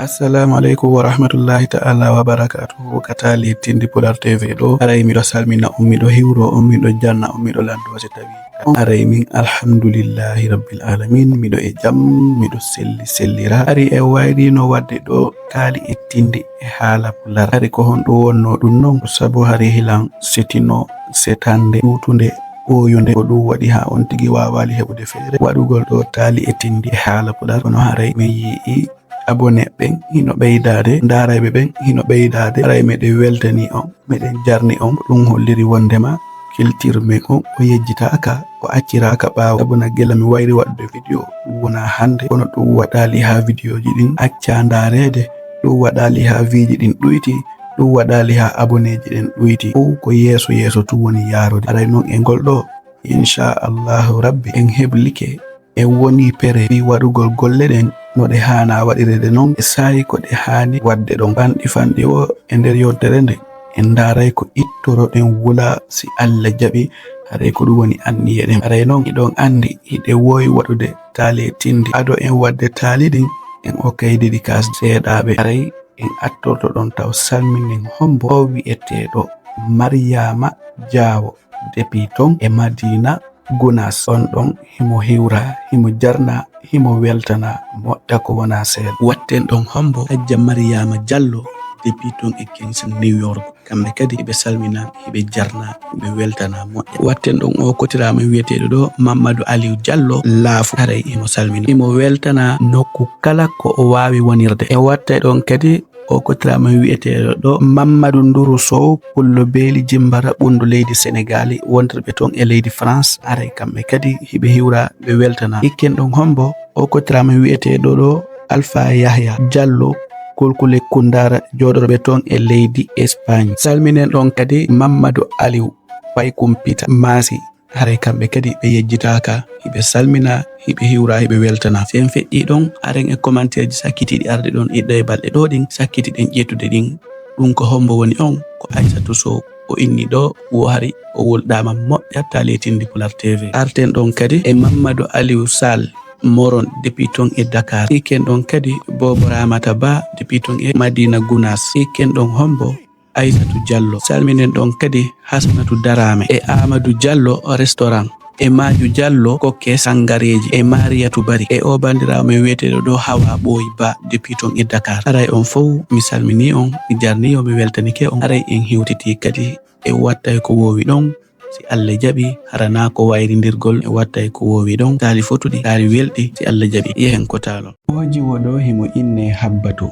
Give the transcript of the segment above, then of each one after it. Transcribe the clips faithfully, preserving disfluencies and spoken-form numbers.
Assalamu aleykum wa rahmatullahi ta'ala wa barakatuhu. Ka taali e tindi Pular T V ɗo. Aray miɗo salmina on, miɗo hiwro on, miɗo janna on, miɗo lando si tawi on. Aray min alhamdulillahi rabbil alamin. Miɗo e jam, miɗo selli sellira. Ari e wayrino wadde ɗo taali e tindi e haala Pular. Ari ko honɗum wonno ɗum non? Sabu hari hilan setino setande ɗuutunde ɓooyunde. Ko ɗum waɗi haa on tigi waawaali heɓude feere waɗugol ɗo taali e tindi e haala Pular. Kono haray mi yi'i abonné ɓen hino ɓeydaade, ndaarayɓe ɓen hino ɓeydaade. Haray meɗen weltani on, meɗen jarni on. Ko ɗum holliri wondema kiltir men on o yejjitaaka, o acciraaka ɓaawo. Sabu na gila mi wayri waɗude video, ɗum wonaa hannde, kono ɗum waɗaali haa videoji ɗin acca ndaareede, ɗum waɗaali haa viiji ɗin ɗuyti, ɗum waɗaali haa aboneeji ɗin ɗuyti. Fow ko yeeso yeeso tun woni yaarude. Haray non e ngol ɗo, insha Allahu Rabbi, en heblike, en woni pere fii waɗugol golle ɗen no ɗe haanaa waɗireede non. E saa'i ko ɗe haani waɗde ɗon. Fanɗi fanɗi o e nder yontere nden, en ndaaray ko ittoroɗen wula si Alla jaɓi. Haray ko ɗum woni anniye ɗen. Haray non hiɗon anndi hiɗe woowi waɗude taali e tindi. Ado en waɗde taali ɗin, en okkay dédicace seeɗaaɓe. Haray en attorto ɗon taw salminen hombo o wi'eteeɗo Mariyama Jaawo, depuis ton e Madina Gunaas. On ɗon himo hiwra, himo jarna, himo weltana, moƴƴa ko wonaa seeɗa. Watten ɗon hombo Hajja Mariyama Jallo, depuis ton e Queens, New York. Kamɓe kadi hiɓe salmina, hiɓe jarna, hiɓe weltana, moƴƴa. Watten ɗon o kotiraama wi'eteeɗo ɗo Mammadu Aliw Jallo Laafu. Haray himo salmina, himo weltana nokku kala ko o waawi wonirde. E wattay ɗon kadi o kotiraama wi'eteeɗo ɗo Mammadu Nduru Sow, Pullo Beeli Jimbara, ɓunndu leydi Senegaali, wondirɓe ton e leydi France. Haray kamɓe kadi hiɓe hiwra, ɓe weltana. Ikken ɗon hombo o kotiraama wi'eteeɗo ɗo Alfa Yahya Jallo, Kulkule Kundara, jooɗorɓe ton e leydi Espagne. Salminen ɗon kadi Mammadu Aliw Paykumpita Maasi. Haray kamɓe kadi ɓe yejjitaaka, hiɓe salmina, hiɓe hiwra, hiɓe weltana. Si en feƴƴii ɗon, haren e commentaire ji sakkitiiɗi arde ɗon e ɗee balɗe ɗo ɗin, sakkitiɗen ƴettude ɗin. Ɗum ko hombo woni on? Ko Aysatu Sow. O inni ɗo, wo hari o wulɗaama moƴƴa taali e tindi Pular T V. Arten ɗon kadi e Mammadu Aliw Sall, Moron, depuis ton e Dakar. Ikken ɗon kadi Bobo Ramata Ba, depuis ton e Madina Gunaas. Ikken ɗon hombo Aysatu Jallo. Salminen ɗon kadi Hasanatu Darame e Amadou Jallo restaurant, e Maaju Jallo kokke sangareeji, e Mariyatu Bari, e o bandiraawo men wi'eteeɗo ɗo Hawa Ɓooy Ba, depuis ton e Dakar. Haray on fow mi salminii on, mi jarnii on, mi weltanike on. Haray en hewtitii kadi e wattay ko woowi ɗon. Si Alla jaɓi, hara naa ko wayrindirgol e wattay ko woowi ɗon. Taali fotuɗi, taali welɗi, si Alla jaɓi. Yehen ko taalon. O jiwo ɗo himo innee Habbatu.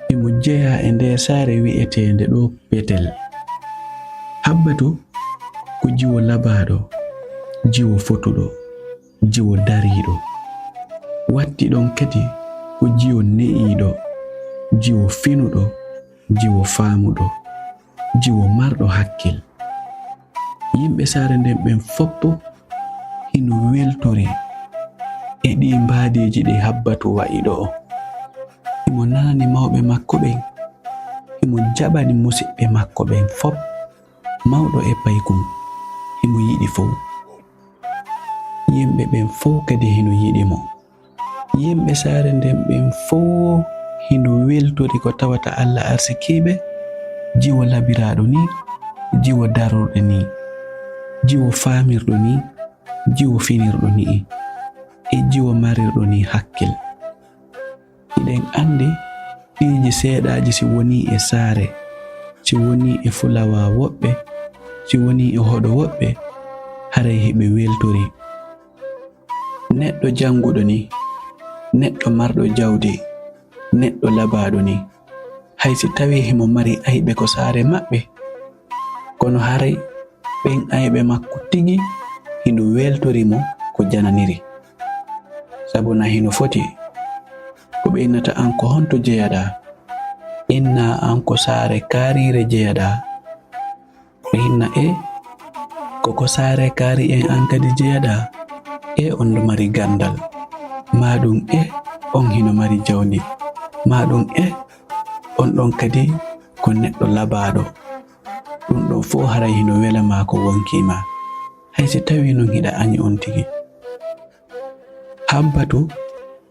Himo jeyaa e ndee saare wi'eteende ɗo Petel. Habbatu ko jiwo labaaɗo, jiwo fotuɗo, jiwo dariiɗo. Watti ɗon kadi ko jiwo ne'iiɗo, jiwo finuɗo, jiwo faamuɗo, jiwo marɗo hakkil. Yimɓe saare nden ɓen foppo hino weltori e ɗii mbaadeeji ɗi Habbatu wa'i ɗo'o. Himo nanani mawɓe makko ɓen, himo jaɓani musiɓɓe makko ɓen fop, mawɗo e paykun, himo yiɗi fow. Yimɓe ɓen fow kadi hino yiɗi mo. Yimɓe saare nden ɓen fow hino weltori ko tawata Alla arsikiiɓe, jiwo labiraaɗo nii, jiwo darorɗo nii, jiwo faamirɗo nii, jiwo finirɗo nii, e jiwo marirɗo nii hakkil. Hiɗen anndi piiji seeɗaaji si wonii e saare, si wonii e fulawaa woɓɓe, si wonii e hoɗo woɓɓe, haray hiɓe weltori. Neɗɗo jannguɗo nii, neɗɗo marɗo jawdi, neɗɗo labaaɗo nii, hay si tawii himo mari ayɓe ko saare maɓɓe, kono haray ɓen ayɓe makko tigi hino weltori mo ko jananiri. Sabu na hino foti ko ɓe innata an ko honto jeyaɗaa, inna an ko saare kaariire jeyaɗaa. Ɓe inna e ko ko saare kaari en an kadi jeyaɗaa, e on no mari ganndal, maa ɗum e on hino mari jawdi, maa ɗum e on ɗon kadi ko neɗɗo labaaɗo. Ɗum ɗon fow haray hino wela maa ko wonkii maa, hay si tawii non hiɗa añi on tigi. Habbatu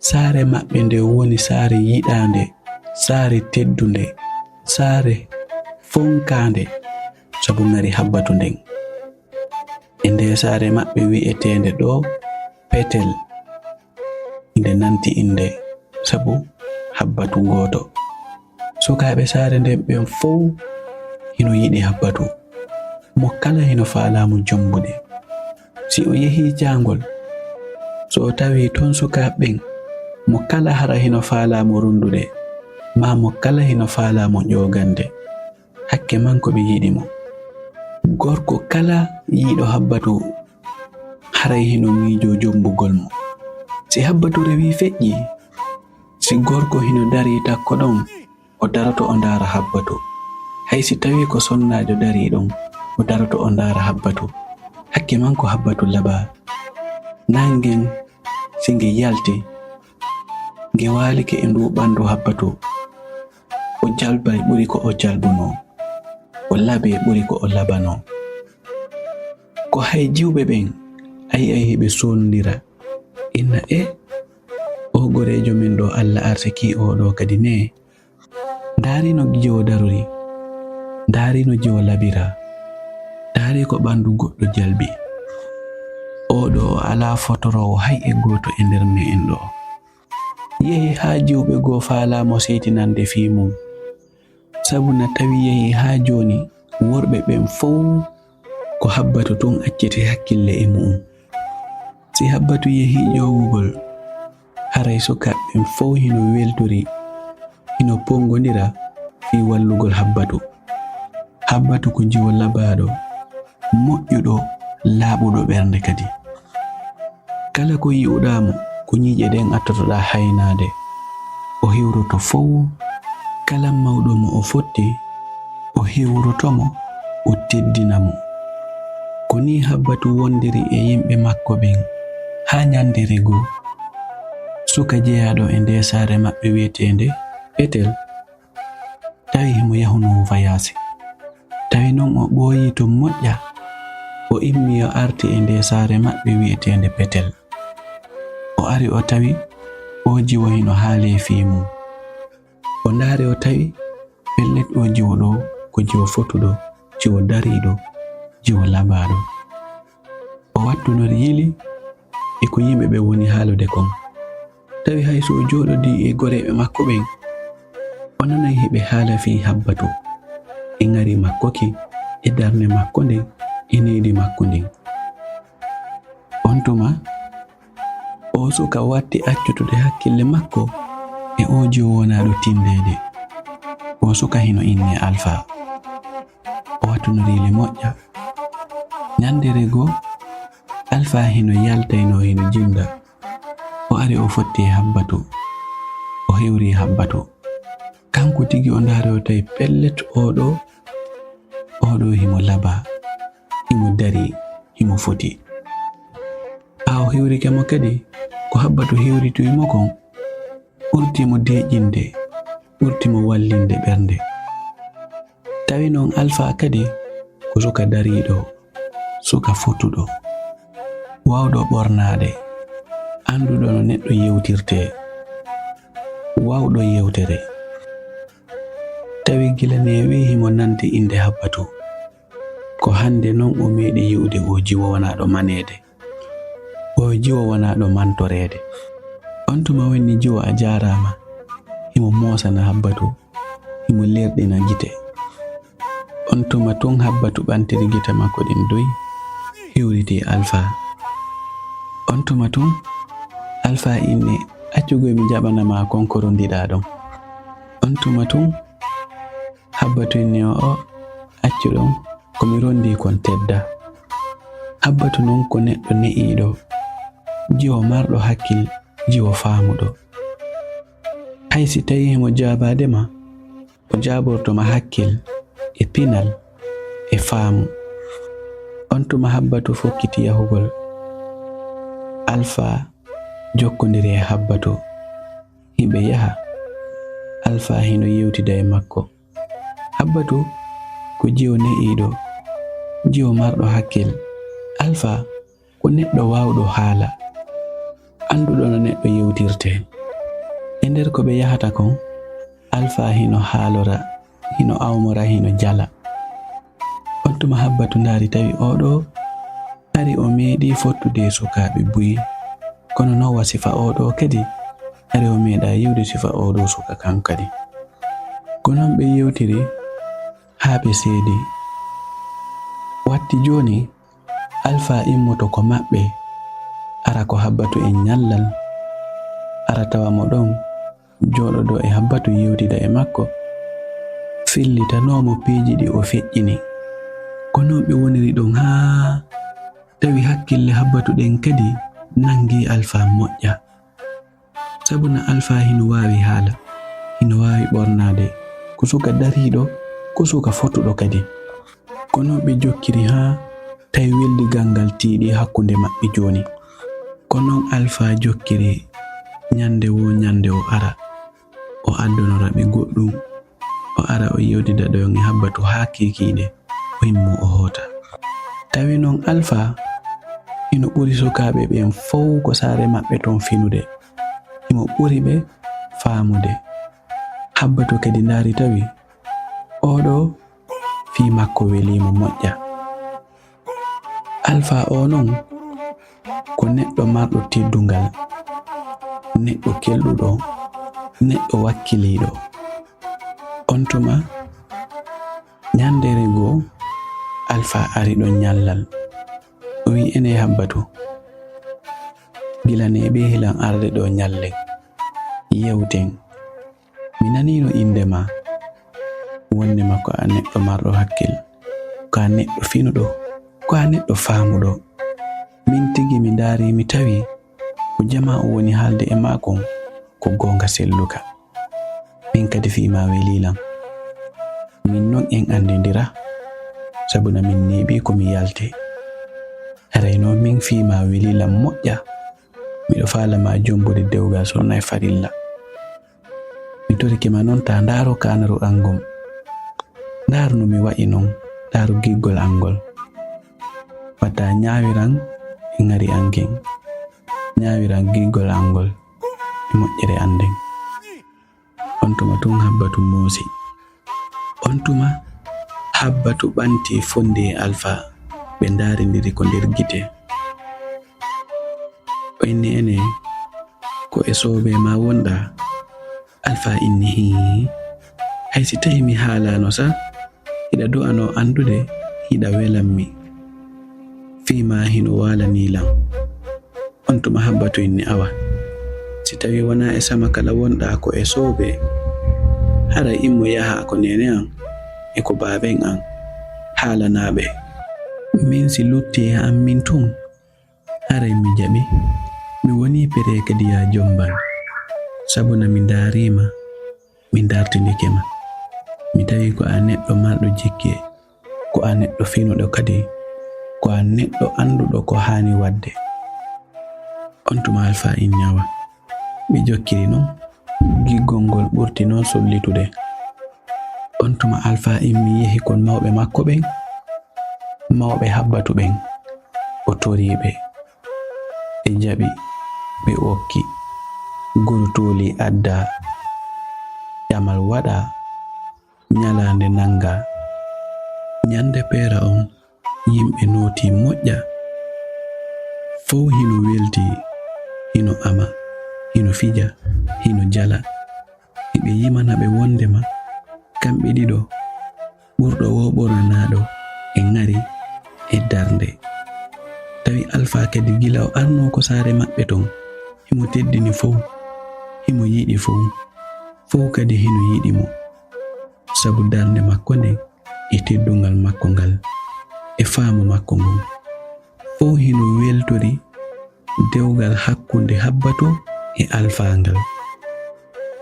Saare maɓɓe nde woni saare yiɗaande, saare teddunde, saare fonkaande, sabu ŋari Habbatu nden. E nde saare maɓɓe wi'eteende ɗo Petel, inde nanti inde, sabu Habbatu gooto. Sukaaɓe saare nden ɓen fow hino yiɗi Habbatu. Mo kala hino faalaa mo jombude. Si o yehii jaangol, so o tawii ton sukaaɓe ɓen, mo kala hara hino faalaa mo rundude, maa mo kala hino faalaa mo ƴoogande. Hakke man ko ɓe yiɗi mo. Gorko kala yiɗo Habbatu, haray hino miijoo jombugol mo. Si Habbatu rewii feƴƴi, si gorko hino darii takko ɗon, o daroto o ndaara Habbatu. Hay si tawii ko sonnaajo darii ɗon, o daroto o ndaara Habbatu. Hakke man ko Habbatu labaa. Naange ngen, si nge yalti, nge waalike e nduu ɓandu Habbatu. O jalbay ɓuri ko o jalbunoo. O labee ɓuri ko o labanoo. Ko hay jiwɓe ɓen, a yi'ay hiɓe soondira. Inna e, o goreejo men ɗo Alla arsiki o ɗo kadi nee. Ndaari no jiwo darori. Ndaari no jiwo labira. Ndaari ko ɓandu goɗɗo jalbi. O ɗo o alaa fotoroowo hay e gooto e nder me'en ɗo. Yehi haa jiwɓe goo faalaa mo seytinande fii mum. Sabu na tawi yehi haa jooni worɓe ɓen fow ko Habbatu tun accete hakkille e mu'un. Si Habbatu yehi ƴoowugol, haray sukaaɓe ɓen fow hino weltori, hino pongondira fii wallugol Habbatu. Habbatu ko jiwo labaaɗo, moƴƴuɗo, laaɓuɗo ɓernde kadi. Kala ko yi'uɗaa mo, ko ɲiiƴe ɗen attotoɗaa haynaade. O hewroto fow, kala mawɗo mo o fotti, o hewroto mo, o teddina mo. Ko nii Habbatu wondiri e yimɓe makko ɓen, haa ɲanndere goo, suka jeyaaɗo e ndee saare maɓɓe wi'eteende Petel, tawi himo yahunoo vayaasi. Tawi non o ɓooyii to moƴƴa, o immii o arti e ndee saare maɓɓe wi'eteende Petel. O ari o tawi oo jiwo hino haalee fii mum. O ndaari o tawi pellet oo jiwo ɗoo ko jiwo fotuɗo, jiwo dariiɗo, jiwo labaaɗo. O wattunori yili e ko yimɓe ɓen woni haalude kon. Tawi hay so o jooɗodii e goreeɓe makko ɓen, o nanay hiɓe haala fii Habbatu, e ŋari makko kin, e darnde makko nden, e needi makko ndin. On tuma, oo suka watti accutude hakkille makko e oo jiwo wonaaɗo tinneede. Oo suka hino innee Alfaa. O wattunori yili moƴƴa. Ɲanndere goo, Alfaa hino yaltaynoo hino jinnda. O ari o fotti e Habbatu. O hewri Habbatu. Kanko tigi o ndaari o tawi pellet oo ɗoo, oo ɗoo himo labaa, himo darii, himo foti. Ɓaawo hewrike mo kadi, ko Habbatu hewritoyi mo kon, ɓurti mo deeƴinde, ɓurti mo wallinde ɓernde. Tawi non Alfaa kadi ko suka dariiɗo, suka fotuɗo, waawɗo ɓornaade, annduɗo no neɗɗo yewtirtee, waawɗo yewtere. Tawi gila neewi himo nandi innde Habbatu. Ko hannde non o meeɗi yi'ude oo jiwo wonaaɗo maneede. Oo jiwo wonaaɗo mantoreede. On tuma woni jiwo a jaaraama. Himo moosana Habbatu. Himo leerɗina gite. On tuma tun Habbatu ɓantiri gite makko ɗin doy, hiwriti Alfaa. On tuma tun Alfaa inni, "Accu goy mi jaɓana ma kon ko rondiɗaa ɗon." On tuma tun Habbatu inni, "O'o, accu ɗon, ko mi rondi kon tedda." Habbatu non ko neɗɗo ne'iiɗo, jiwo marɗo hakkil, jiwo faamuɗo. Hay si tawii himo jaabaade ma, o jaaborto ma hakkil e pinal e faamu. On tuma Habbatu fokkiti yahugol. Alfaa jokkondiri e Habbatu. Hiɓe yaha. Alfaa hino yewtida e makko. Habbatu ko jiwo ne'iiɗo, jiwo marɗo hakkil. Alfaa ko neɗɗo waawɗo haala, annduɗo no neɗɗo yewtirtee. E nder ko ɓe yahata kon, Alfa hino haalora, hino awmora, hino jala. On tuma Habbatu ndaari tawi oo ɗoo ari o meeɗii fottude e sukaaɓe buy. Kono non wa sifa oo ɗoo kadi, ari o meeɗaa yi'ude sifa oo ɗoo suka kan kadi. Ko non ɓe yewtiri haa ɓe seedi. Watti jooni, Alfa immoto ko maɓɓe, ara ko Habbatu e ñallal, ara tawa mo ɗon, jooɗodoo e Habbatu yewtida e makko, fillitanoo mo piiji ɗi o feƴƴini. Ko non ɓe woniri ɗon haa tawi hakkille Habbatu ɗen kadi nangi Alfa moƴƴa. Sabu na Alfa hino waawi haala, hino waawi ɓornaade, ko suka dariiɗo, ko suka fotuɗo kadi. Ko non ɓe jokkiri haa tawi weldigal ngal tiiɗi hakkunde maɓɓe jooni. Ko non Alfa jokkiri ñande woo ñande o ara, o addonora ɓe goɗɗum. O ara o yewtida ɗon e Habbatu haa kiikiiɗe, o immoo o hoota. Tawi non Alfa hino ɓuri sukaaɓe ɓen fow ko saare maɓɓe ton finude. Himo ɓuri ɓe faamude. Habbatu kadi ndaari tawi oo ɗoo fii makko welii mo moƴƴa. Alfa oo non ko neɗɗo marɗo teddungal, neɗɗo kelɗuɗo, neɗɗo wakkiliiɗo. On tuma, ñandeere goo, Alfa ari ɗon ñallal. O wi'i, "Enee Habbatu, gila neeɓi hilan arde ɗoo ñallen, yewten." Mi naniino innde maa, wonde ma ko a neɗɗo marɗo hakkil, ko a neɗɗo finuɗo, ko a neɗɗo faamuɗo. Min tigi mi ndaari, mi tawi ko jamaa o woni haalde e maa kon ko goonga selluka. Min kadi fii maa welii lan. Min non en anndindira, sabu na min neeɓii ko mi yalti. Haray non min fii maa welii lan moƴƴa. Miɗo faala maa jombude dewgal sunna e farilla. Mi torike ma non taa ndaaro kaanaru an ngun. Ndaar no mi wa'i non, ndaaru giggol an ngol. Wata ñaawiran e ŋari an kin. Ñaawiran giggol an ngol e moƴƴere an nden. On tuma tun Habbatu moosi. On tuma Habbatu ɓanti fondi e Alfa, ɓe ndaarindiri ko nder gite. O inni, "Enee, ko e soobee maa wonɗaa?" Alfa inni, "Hii, hay si tawii mi haalaano sa, hiɗa du'anoo anndude hiɗa welammi. Fii maa hino waalanii lan." On tuma Habbatu inni, "Awa, si tawii wonaa e sama kala wonɗaa ko e soobee, hara immo yahaa ko neene an e ko baaben an haalanaa ɓe. Min si luttii e an min tun, haray mi jaɓi. Mi wonii peree kadi yaa jomban, sabu na mi ndaariima, mi ndartindike ma. Mi tawi ko a neɗɗo marɗo jikke, ko a neɗɗo finuɗo kadi, ko a neɗɗo annduɗo ko haani waɗde." On tuma Alfa inni, "Awa." Ɓe jokkiri non, giggol ngol ɓurti non sullitude. On tuma Alfa immi yehi kon mawɓe makko ɓen, mawɓe Habbatu ɓen, o torii ɓe. Ɓe jaɓi, ɓe okki. Gurtuuli addaa, ƴamal waɗaa, ñalaande nanngaa. Ñande peera on, yimɓe nootii moƴƴa. Fow hino weltii, hino ama, hino fija, hino jala. Hiɓe yimana ɓe wondema kamɓe ɗiɗo ɓurɗo woo ɓornanaaɗo e ŋari e darnde. Tawi Alfa kadi gila o arnoo ko saare maɓɓe ton, himo teddini fow, himo yiɗi fow, fow kadi hino yiɗi mo. Sabu darnde makko nden e teddungal makko ngal e faamu makko ngun, fow hino weltori dewgal hakkunde Habbatu e Alfa ngal.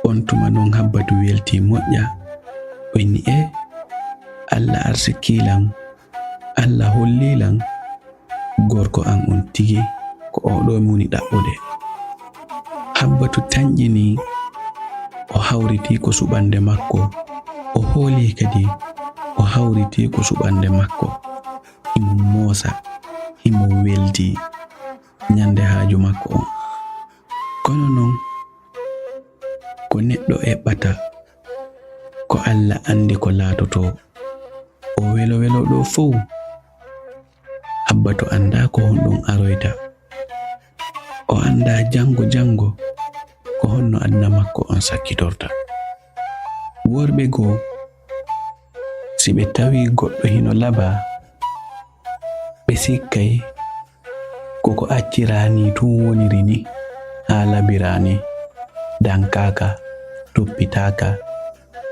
On tuma non Habbatu weltii moƴƴa, o inni, "E, Alla arsikii lan, Alla hollii lan gorko an on tigi ko oo ɗoo mi woni ɗaɓɓude." Habbatu tanƴinii, o hawritii ko suɓannde makko, o hoolii kadi o hawritii ko suɓannde makko. Himo moosa, himo weldii ñande haaju makko on. Kono non, Ko neɗɗo eɓɓata, ko Alla anndi ko laatotoo. O welo welo ɗo fow, Habbatu anndaa ko honɗum aroyta. O anndaa janngo janngo ko honno aduna makko on sakkitorta. Worɓe goo, si ɓe tawii goɗɗo hino labaa, ɓe sikkay ko ko acciraa nii tun woniri nii, haa labiraa nii, dankaaka, toppitaaka,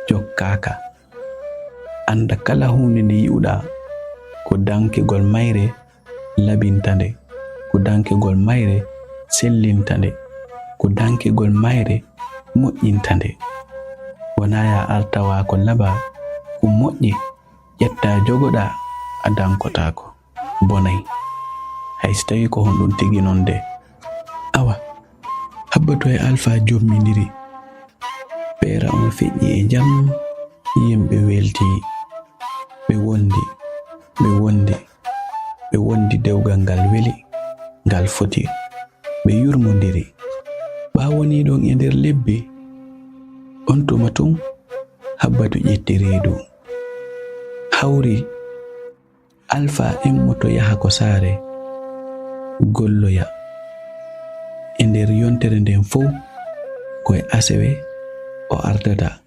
jokkaaka. Annda kala huunde nde yi'uɗaa, ko dankegol mayre labinta nde, ko dankegol mayre sellinta nde, ko dankegol mayre moƴƴinta nde. Wonaa yaa ar tawaa ko labaa, ko moƴƴi, ƴettaa jogoɗaa, a dankotaako. Bonay. Hay si tawii ko honɗum tigi non de. Awa, Habbatu e Alfa jommindiri. Feere on feƴƴi e jam, yimɓe weltii. Ɓe wondi, ɓe wondi, ɓe wondi, dewgal ngal weli, ngal foti. Ɓe yurmondiri. Ɓaawo nii ɗon e nder lebbi, on tuma tun, Habbatu ƴetti reedu. Hawri Alfa immoto yaha ko saare, golloya. E nder yontere nden fow, ko e asewe o ardata,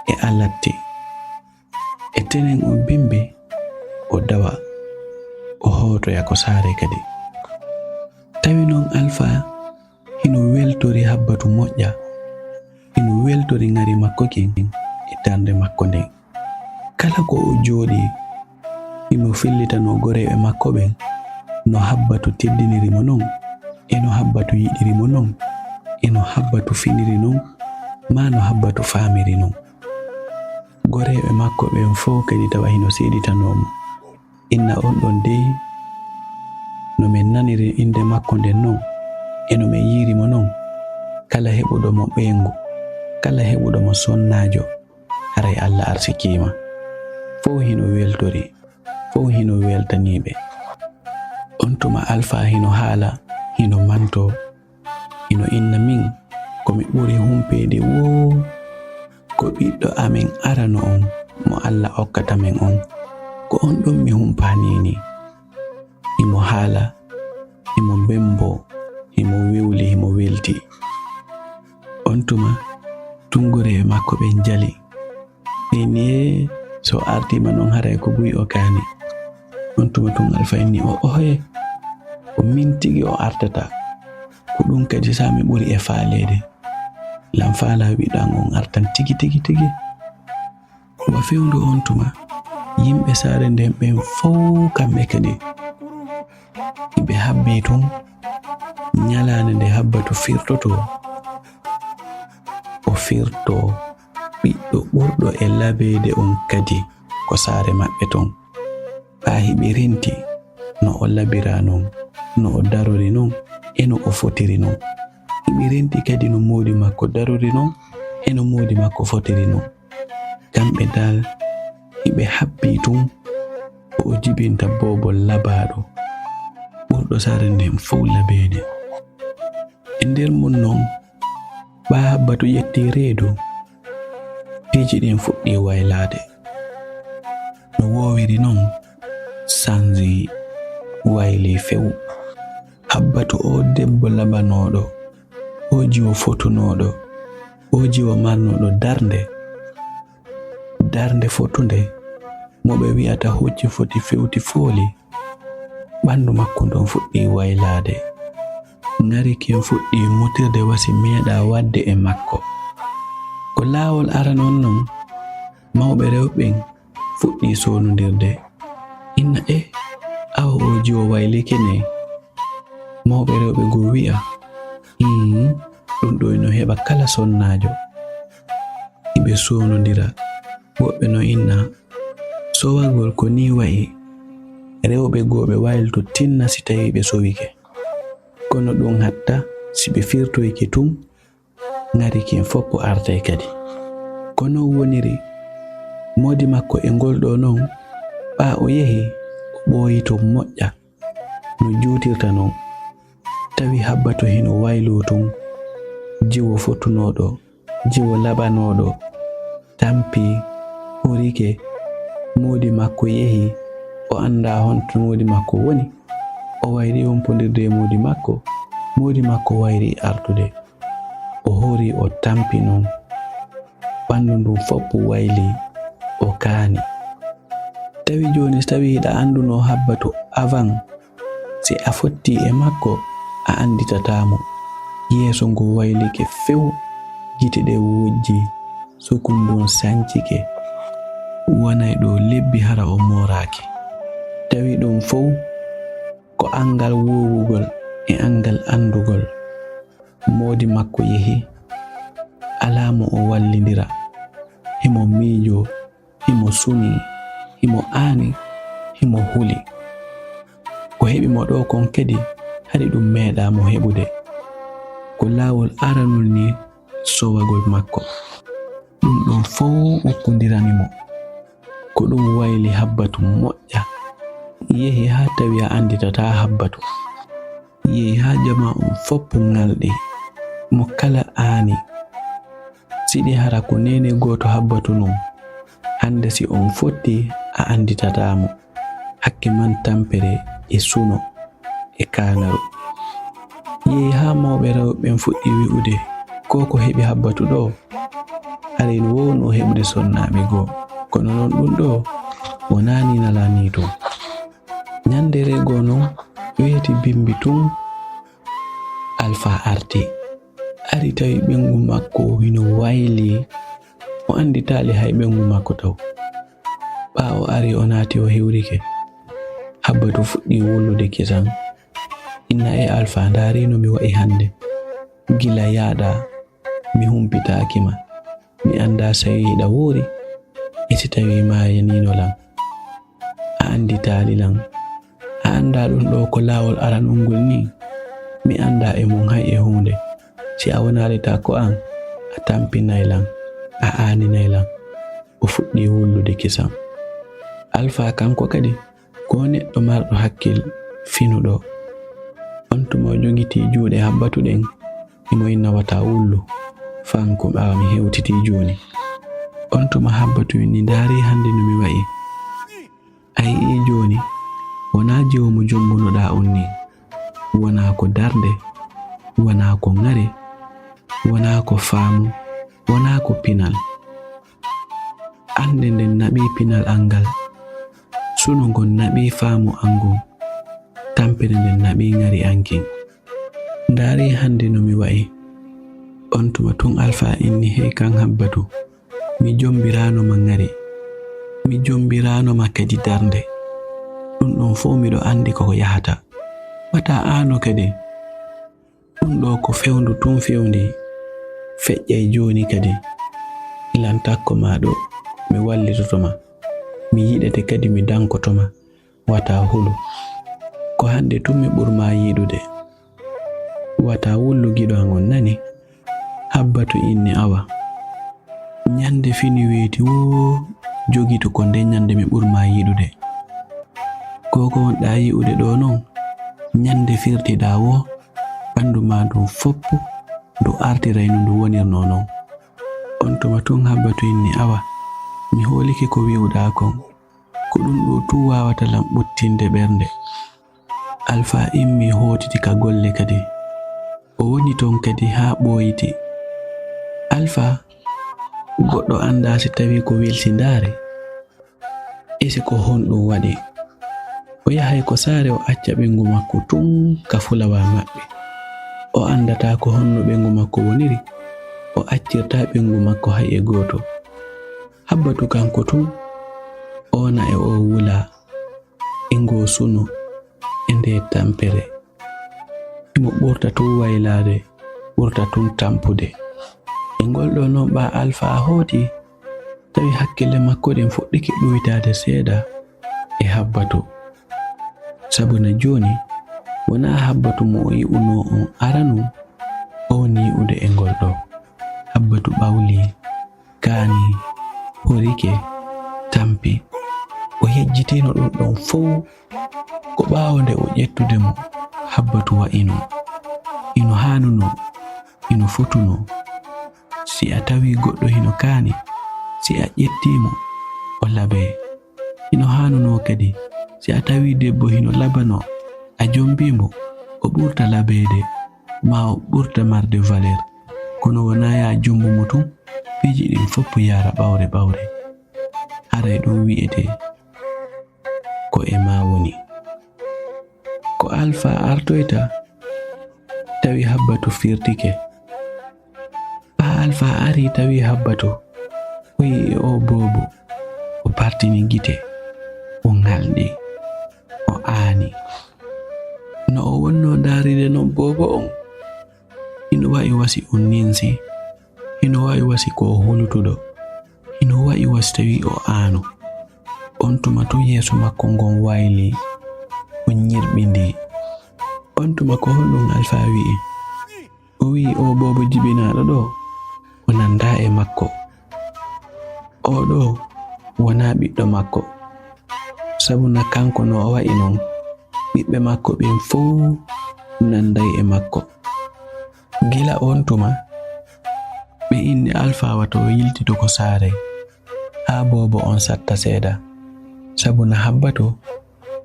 e alatti, e tenen on bimbi, o dawa, o hootoya ko saare kadi. Tawi non Alfa hino weltori Habbatu moƴƴa, hino weltori ŋari makko kin e darnde makko nden. Kala ko o jooɗii, himo fillitanoo goreeɓe makko ɓen no Habbatu teddiniri mo non, e no Habbatu yiɗiri mo non, e no Habbatu finiri non, maa no Habbatu faamiri non. Goreeɓe makko ɓen fow kadi tawa hino seeditanoo mo. Inna on ɗon dey, no men naniri innde makko nden non, e no men yiiri mo non, kala heɓuɗo mo ɓeyngu, kala heɓuɗo mo sonnaajo, haray Alla arsikii ma. Fow hino weltori, fow hino weltanii ɓe. On tuma Alfa hino haala, hino mantoo, hino inna min, ko mi ɓuri humpeede woo, ko ɓiɗɗo amen arano on, mo Alla okkata men on, ko on ɗon mi humpaanii nii. Himo haala, himo bembo, himo wewli, himo welti. On tuma, tun goreeɓe makko ɓen jali. Ɓe inni, "Ee, so artiima non haray ko buy o kaani." On tuma tun Alfa inni, "O ohoye, ko min tigi o artata. Ko ɗun kadi sa mi ɓuri e faaleede. Lan faalaa ɓiɗɗo an on artan tigi, tigi, tigi." Wa fewndo on tuma, yimɓe saare nden ɓen fow kamɓe kadi, hiɓe habbii tun, ɲalaande nde Habbatu firtotoo, o firtoo ɓiɗɗo ɓurɗo e labeede on kadi ko saare maɓɓe ton. Ɓaa hiɓe renti no o labiraa non, no o darori non, e no o fotiri non. Hiɓe renti kadi no moodi makko darori non, e no moodi makko fotiri non. Kamɓe dal, hiɓe habbii tun ko o jibinta boobo labaaɗo, ɓurɗo saare nden fow labeede. E nder mun non, ɓaa Habbatu ƴetti reedu, piiji ɗin fuɗɗii waylaade. No woowiri non, sanji waylii few. Habbatu, oo debbo labanooɗo, oo jiwo fotunooɗo, oo jiwo marnooɗo darnde, darnde fotunde, mo ɓe wi'ata hucci foti fewti fooli, ɓandu makko ndun fuɗɗii waylaade. Ŋari kin fuɗɗii mutirde wa si meeɗaa waɗde e makko. Ko laawol aranol non, mawɓe rewɓe ɓen fuɗɗii soonondirde. Inna, "E, awa oo jiwo waylike ne?" Mawɓe rewɓe goo wi'a, "Hum, ɗun ɗoo hino heɓa kala sonnaajo." Hiɓe soonondira. Woɓɓe no inna, "Sowagol ko nii wa'i, rewɓe goo ɓe waylito tinna si tawii ɓe sowike. Kono ɗun hatta si ɓe firtoyike tun, ŋari kin foppo artay kadi." Ko non woniri, moodi makko e ngol ɗoo non, ɓaa o yehi, o ɓooyii ton moƴƴa no juutirta non. Tawi Habbatu hino wayloo tun, jiwo fotunooɗo jiwo laɓanooɗo, tampi, horike, moodi makko yehi, o anndaa honto moodi makko woni. O wayri wompondirde e moodi makko, moodi makko wayri artude. O hori, o tampi non. Ɓanndu ndun foppu wayli, o kaani. Tawi jooni, si tawi hiɗa anndunoo Habbatu avan, si a fotti e makko, a annditataa mo. Yeeso ngun waylike few, gite ɗen wojji, sukun ndun sancike. Wonay ɗoo lebbi hara o mooraaki. Tawi ɗun fow ko anngal woowugol e anngal anndugol. Moodi makko yehi, alaa mo o wallindira. Himo miijoo, himo sunii, himo aani, himo huli. Ko heɓi mo ɗoo kon kadi, hari ɗun meeɗaa mo heɓude. Ko laawol aranol nii sowagol makko. Ɗun ɗon fow ukkondirani mo. Ko ɗun wayli Habbatu moƴƴa. Yehi haa tawi a annditataa Habbatu. Yehi haa jamaa on foppu ŋalɗi. Mo kala aani. Siɗi hara ko neene gooto Habbatu non. Hannde si on fotti a annditataa mo. Hakke man tampere e suno e kaanaru. Yehi haa mawɓe rewɓe ɓen fuɗɗi wi'ude, "Ko ko heɓi Habbatu ɗoo? Haray no woowno heɓude sonnaaɓe goo. Kono non ɗun ɗoo, wonaa nii nalaa nii tun." Ɲanndeere goo non, weeti bimbi tun, Alfaa arti. Ari tawi ɓeyngu makko hino wayli. O annditaali hay ɓeyngu makko taw. Ɓaawo ari o naati o hewrike. Habbatu fuɗɗi wullude kisan. "Inna e Alfaa, ndaari no mi wa'i hannde. Gila yaaɗaa, mi humpitaaki ma. Mi anndaa si hiɗa wuuri, e si tawii maayaniino lan. A annditaali lan. A anndaa ɗun ɗoo ko laawol aranol ngol nii? Mi anndaa e mun hay e huunde. Si a wonaali taako an, a tampinay lan, a aaninay lan." O fuɗɗi wullude kisan. Alfaa kanko kadi, ko neɗɗo marɗo hakkil finuɗo. On tuma o jogitii juuɗe Habbatu ɗen, himo inna wata wullu, fanko ɓaawo mi hewtitii jooni. On tuma Habbatu inni, "Ndaari hannde no mi wa'i. A yi'ii jooni, wonaa jiwo mo jombunoɗaa on nii. Wonaa ko darnde, wonaa ko ŋari, wonaa ko faamu, wonaa ko pinal. Annde nden naɓii pinal an ngal. Suno ngon naɓii faamu an ngun. Tampere nden naɓii ŋari an kin. Ndaari hannde no mi wa'i." On tuma tun Alfaa inni, "Hey kan Habbatu, mi jombiraano ma ŋari. Mi jombiraano ma kadi darnde. Ɗun ɗon fow miɗo anndi ko ko yahata. Wata aano kadi. Ɗun ɗoo ko fewndu tun fewndii. Feƴƴay jooni kadi. Ilan takko maa ɗoo, mi wallitoto ma. Mi yiɗete kadi mi dankoto ma. Wata hulu. Ko hannde tun mi ɓur maa yiɗude. Wata wullu giɗo an on, nani?" Habbatu inni, "Awa. Ɲande fini weeti woo, jogito ko nden ɲande mi ɓur maa yiɗude. Ko ko wonɗaa yi'ude ɗoo non, ɲande firtiɗaa woo, ɓandu maa ndun foppu ndu artiray no ndu wonirnoo non." On tuma tun Habbatu inni, "Awa, mi hoolike ko wi'uɗaa kon. Ko ɗun ɗoo tun waawata lan ɓuttinde ɓernde." Alfaa immii hootiti ka golle kadi. O woni ton kadi haa ɓooyiti. Alfaa, goɗɗo anndaa si tawii ko welsindaare. E si ko honɗun waɗi? O yahay ko saare, o acca ɓeyngu makko tun ka fulawa maɓɓe. O anndataa ko honno ɓeyngu makko woniri. O accirtaa ɓeyngu makko hay e gooto. Habbatu kanko tun, oona e oo wulaa, e ngoo suno, e ndee tampere. Himo ɓurta tun waylaade, ɓurta tun tampude. E ngol ɗoo non ɓaa Alfaa hooti, tawi hakkille makko ɗen fuɗɗike ɗuytaade seeɗa e Habbatu. Sabu na jooni, wonaa Habbatu mo o yi'unoo on aranun o woni yi'ude e ngol ɗoo. Habbatu ɓawlii, kaani, horike, tampi. O yejjitiino ɗun ɗon fow. Ko ɓaawo nde o ƴettude mo, Habbatu wa'inoo. Hino haanunoo, hino fotunoo. Si a tawi goɗɗo hino kaani, si a ƴettii mo, o labee. Hino haanunoo kadi, si a tawi debbo hino labanoo, a jombii mo, o ɓurta labeede, maa o ɓurta marde valeur. Kono wonaa yaa jombu mo tun, piiji ɗin fow yaara ɓawre ɓawre. Haray ɗun wi'etee ko e maa woni. Ko Alfaa artoyta, tawi Habbatu firtike. Ɓaa Alfaa arii tawi Habbatu, o yi'i oo boobo, o partini gite, o ŋalɗi, o aani. No o wonnoo ndaaride non boobo on, hino wa'i wa si o ninsi, hino wa'i wa si ko o hulutuɗo, hino wa'i wa si tawi o aanu. On tuma tun yeeso makko ngon waylii, o ɲirɓindii. On tuma ko honɗun Alfaa wi'i? O wi'i oo boobo jibinaaɗo ɗoo, o nandaa e makko. Oo ɗoo wonaa ɓiɗɗo makko. Sabu na kanko no o wa'i non, ɓiɓɓe makko ɓen fow nanday e makko. Gila on tuma, ɓe inni Alfaa wata o yiltito ko saare, haa boobo on satta seeɗa. Sabu na Habbatu,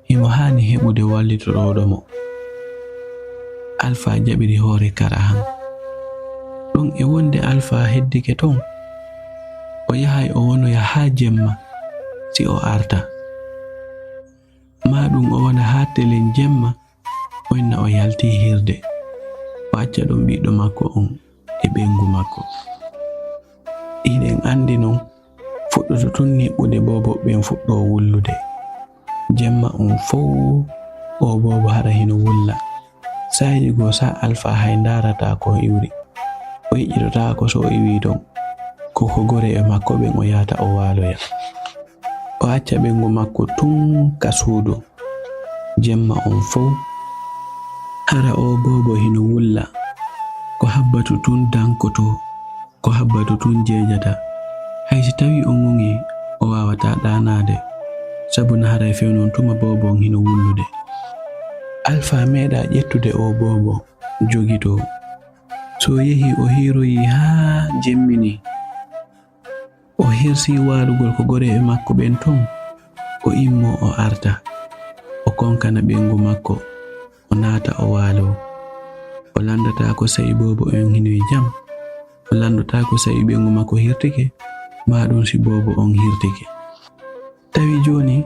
himo haani heɓude wallitorooɗo mo. Alfaa jaɓiri hoore karahan. Ɗon e wonde Alfaa heddike ton, o yahay o wonoya haa jemma si o arta. Maa ɗun o wona haa telen jemma, o inna o yaltii hirde. O acca ɗon ɓiɗɗo makko on e ɓeyngu makko. Hiɗen anndi non, fuɗɗoto tun niɓɓude boobo ɓen fuɗɗoo wullude. Jemma on fow, oo boobo hara hino wulla. Saa'i goo saa'i Alfaa hay ndaarataa ko iwri. O yi'itotaako so o iwii ton. Ko ko goreyee makko ɓen o yahata o waaloya. O acca ɓeyngu makko tun ka suudu. Jemma on fow, hara oo boobo hino wulla. Ko Habbatu tun dankotoo. Ko Habbatu tun jeejata. Hay si tawii o ŋuŋii, o waawataa ɗaanaade. Sabu na haray fewndo on tuma boobo on hino wullude. Alfaa meeɗaa ƴettude oo boobo, jogitoo. Si o yehii o hiiroyii haa jemminii. O hirsii waalugol ko goreyee makko ɓen ton. O immoo o arta. O konkana ɓeyngu makko. O naata o waaloo. O lanndataako saa'i boobo on hino e jam. O lanndotaako saa'i ɓeyngu makko hirtike, maa ɗun si boobo on hirtike. Tawi jooni,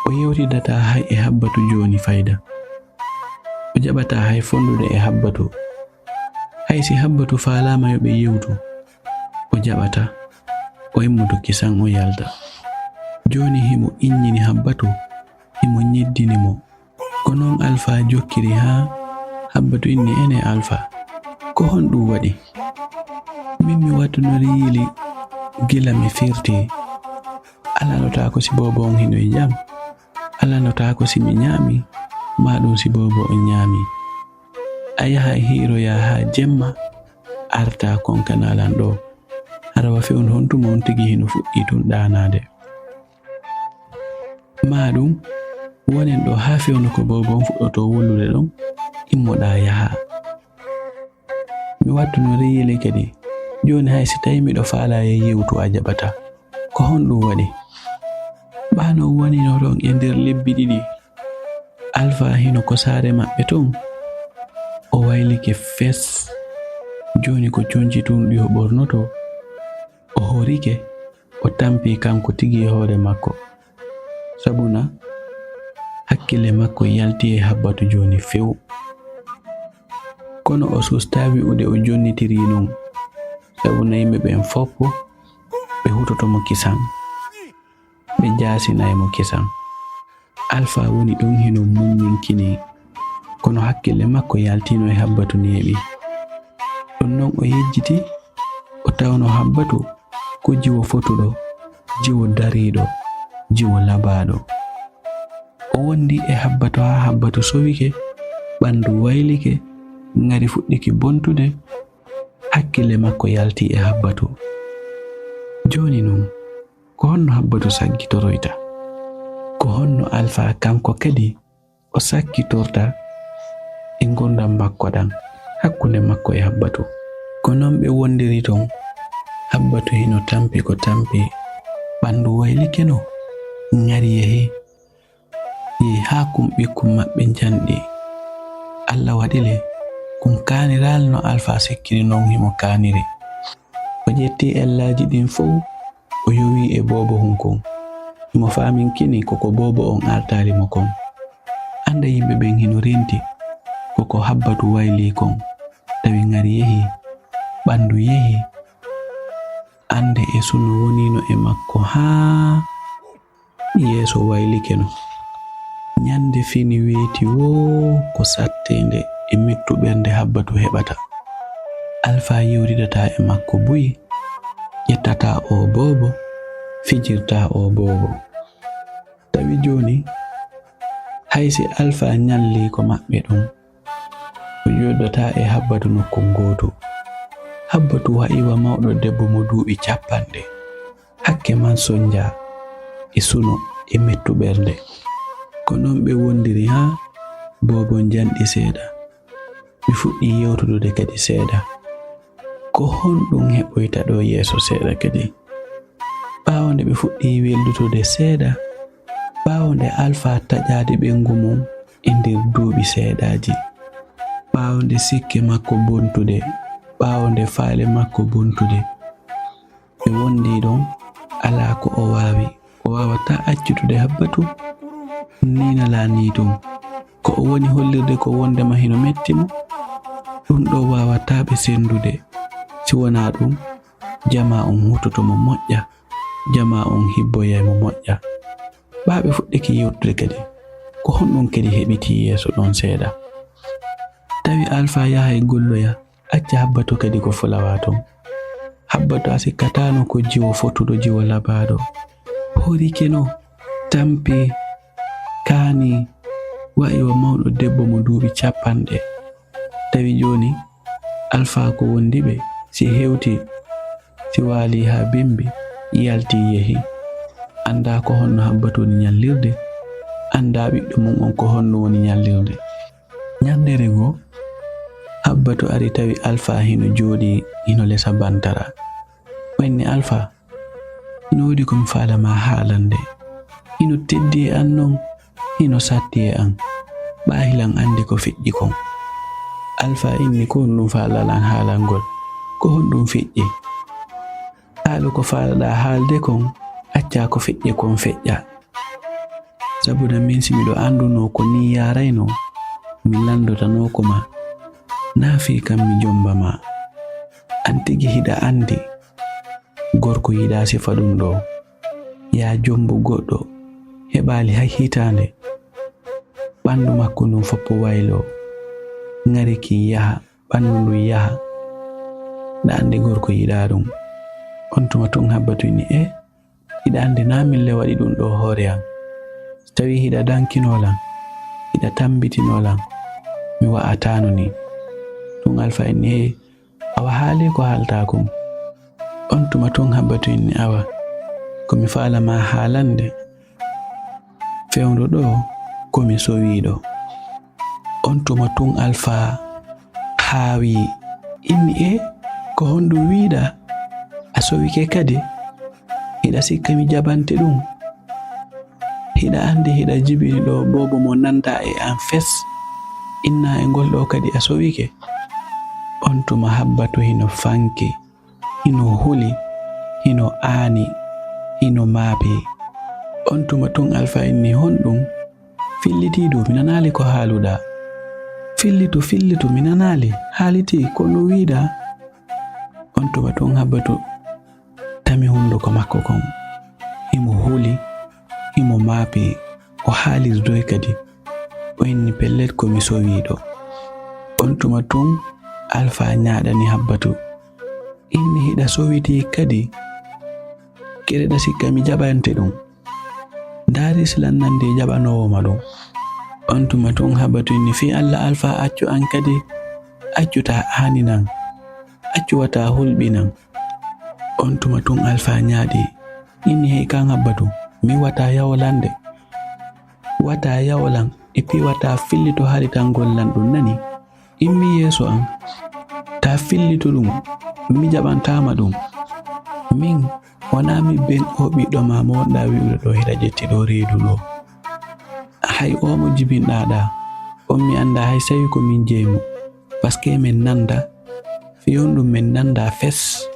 o yewtidataa hay e Habbatu jooni fayda. O jaɓataa hay fonndude e Habbatu. Hay si Habbatu faalaama yo ɓe yewtu, o jaɓataa. O immoto kisan o yalta. Jooni himo inɲini Habbatu, himo ɲeddini mo. Ko non Alfaa jokkiri haa Habbatu inni, "Enee Alfaa, ko honɗun waɗi? Min mi wattunorii Yili gila mi firtii. A landotaako si boobo on hino e jam. A landotaako si mi ɲaamii, maa ɗun si boobo on ɲaamii. A yahay hiiroyaa haa jemma, artaa konkanaa lan ɗoo. Hara wa fewndo on tuma on tigi hino fuɗɗii tun ɗaanaade. Maa ɗun, wonen ɗoo haa fewndo ko boobo on fuɗɗotoo wullude ɗon, immoɗaa yahaa. Mi wattunorii Yili kadi. Jooni hay si tawii miɗo faalaa yo yewtu a jaɓataa. Ko honɗun waɗi?" Ɓaa no wonunoo ɗon e nder lebbi ɗiɗi, Alfaa hino ko saare maɓɓe ton. O waylike fes. Jooni ko conci tun ɗi o ɓornotoo. O horike, o tampi kanko tigi e hoore makko. Sabu na hakkille makko yalti e Habbatu jooni few. Kono o sustaa wi'ude o jonnitirii non. Sabu na yimɓe ɓen fow ɓe hutoto mo kisan. Ɓe jaasinay mo kisan. Alfaa woni ɗon hino muɲɲinkinii, kono hakkille makko yaltiino e Habbatu neeɓi. Ɗon non o yejjiti, o tawno Habbatu ko jiwo fotuɗo, jiwo dariiɗo, jiwo labaaɗo. O wondi e Habbatu haa Habbatu sowike, ɓandu waylike, ŋari fuɗɗiki bontude, hakkille makko yalti e Habbatu. Jooni non, ko honno Habbatu sakkitoroyta? Ko honno Alfaa kanko kadi o sakkitorta e ngurndan makko ɗan hakkunde makko e Habbatu? Ko non ɓe wondiri ton, Habbatu hino tampi ko tampi, ɓanndu waylike no, ŋari yehi, yehi haa kum ɓikkun maɓɓe njanɗi. Alla waɗi le, kum kaaniraali no Alfaa sikkiri non himo kaaniri. O ƴetti ellaaji ɗin fow, o yowi e boobo hun kon. Himo faaminkini ko ko boobo on artaali mo kon. Annde yimɓe ɓen hino renti ko ko Habbatu waylii kon, tawi ŋari yehi, ɓanndu yehi. Annde e suno woniino e makko haa yeeso waylike no. Ɲande fini weeti woo ko satteende e mettu ɓernde Habbatu heɓata. Alfaa yewtidataa e makko buy, ƴettataa oo boobo, fijirtaa oo boobo. Tawi jooni, hay si Alfaa ɲallii ko maɓɓe ɗun, o jooɗodataa e Habbatu nokku ngootu. Habbatu wa'i wa mawɗo debbo mo duuɓi cappanɗe. Hakke man sonjaa e suno e mettu ɓernde. Ko non ɓe wondiri haa boobo njanɗi seeɗa. Ɓe fuɗɗii yewtudude kadi seeɗa. Ko honɗun heɓoyta ɗoo yeeso seeɗa kadi? Ɓaawo nde ɓe fuɗɗii weldutude seeɗa, ɓaawo nde Alfaa taƴaade ɓeyngu mun e nder duuɓi seeɗaaji, ɓaawo nde sikke makko bontude, ɓaawo nde faale makko bontude, ɓe wondii ɗon, alaa ko o waawi. O waawataa accutude Habbatu, nii nalaa nii tun. Ko o woni hollirde ko wondema hino metti mo, ɗun ɗoo waawataa ɓe senndude. Si wonaa ɗun, jamaa on hutoto mo moƴƴa, jamaa on hibboyay mo moƴƴa. Ɓaa ɓe fuɗɗike yewtude kadi, ko honɗun kadi heɓitii yeeso ɗon seeɗa? Tawi Alfaa yahay golloya, acca Habbatu kadi ko fulawaa ton. Habbatu a sikkataano ko jiwo fotuɗo, jiwo labaaɗo. Horike no, tampi, kaani, wa'i wa mawɗo debbo mo duuɓi cappanɗe. Tawi jooni, Alfaa ko wondi ɓe, si hewti, si waali haa bimbi, yalti yehi. Anndaa ko honno Habbatu woni ɲallirde, anndaa ɓiɗɗo mun on ko honno woni ɲallirde. Ɲanndere goo, Habbatu ari tawi Alfaa hino jooɗii, hino lesa bantara. O inni, "Alfaa, hino woodi ko mi faala maa haalande. Hino teddi e an non, hino satti e an. Ɓaahilan anndi ko feƴƴi kon." Alfaa inni, "Ko honɗun faalaɗaa lan haalangol? Ko honɗun feƴƴi?" "Haalu ko faalaɗaa haalde kon, accaa ko feƴƴi kon feƴƴa. Sabu na min si miɗo anndunoo ko nii yaaraynoo, mi lanndotanooko ma. Naa fii kan mi jomba ma. An tigi hiɗa anndi, gorko yiɗaa sifa ɗun ɗoo. Yaa jombu goɗɗo, heɓaali hay hitaande. Ɓanndu makko ndun foppu wayloo, ŋari kin yaha, ɓanndu ndun yaha. Ɗa anndi gorko yiɗaa ɗun." On tuma tun Habbatu inni, "E, hiɗa anndi naa min le waɗi ɗun ɗoo hoore an. Si tawii hiɗa dankinoo lan, hiɗa tambitinoo lan, mi wa'ataano nii." Tun Alfaa inni, "Hey, awa haalii ko haaltaa kon." On tuma tun Habbatu inni, "Awa, ko mi faala maa haalande, fewndo ɗoo ko mi sowiiɗo." On tuma tun Alfaa haawi, inni, "E, ko honɗun wi'uɗaa? A sowike kadi? Hiɗa sikka mi jaɓante ɗun? Hiɗa anndi hiɗa jibini ɗoo boobo mo nandaa e an fes, innaa e ngol ɗoo kadi a sowike?" On tuma Habbatu hino fanki, hino huli, hino aani, hino maapi. On tuma tun Alfaa inni, "Honɗun? Fillitii du, mi nanaali ko haaluɗaa. Fillitu, fillitu, mi nanaali. Haalitii, ko no wi'uɗaa?" On tuma tun Habbatu tami hunduko makko kon. Himo huli, himo maapi, o haalirdoyi kadi. O inni, "Pellet, ko mi sowiiɗo." On tuma tun Alfaa ɲaaɗani Habbatu, inni, "Hiɗa sowitii kadi? Keɗeɗaa sikka mi jaɓante ɗun? Ndaari si lannan de jaɓanoowo ma ɗun." On tuma tun Habbatu inni, "Fii Alla Alfaa, accu an kadi, accu taa aaninan, accu wata hulɓinan." On tuma tun Alfaa ɲaaɗi, inni, "Hey kan Habbatu, mi wata yawlande. Wata yawlan, e fii wata fillito haritangol lan ɗun, nani? Immi yeeso an, taa fillito ɗun, mi jaɓantaama ɗun." Min, wonaa mi ben o ɓiɗɗo ma mo wonɗaa wi'ude ɗo hiɗa ƴetti ɗo reedu ɗo. Hay o mo jibinɗaa ɗa, on mi anndaa hay sawi ko min jeyi mo. Paske min nanndaa, fii honɗun min nanndaa fes.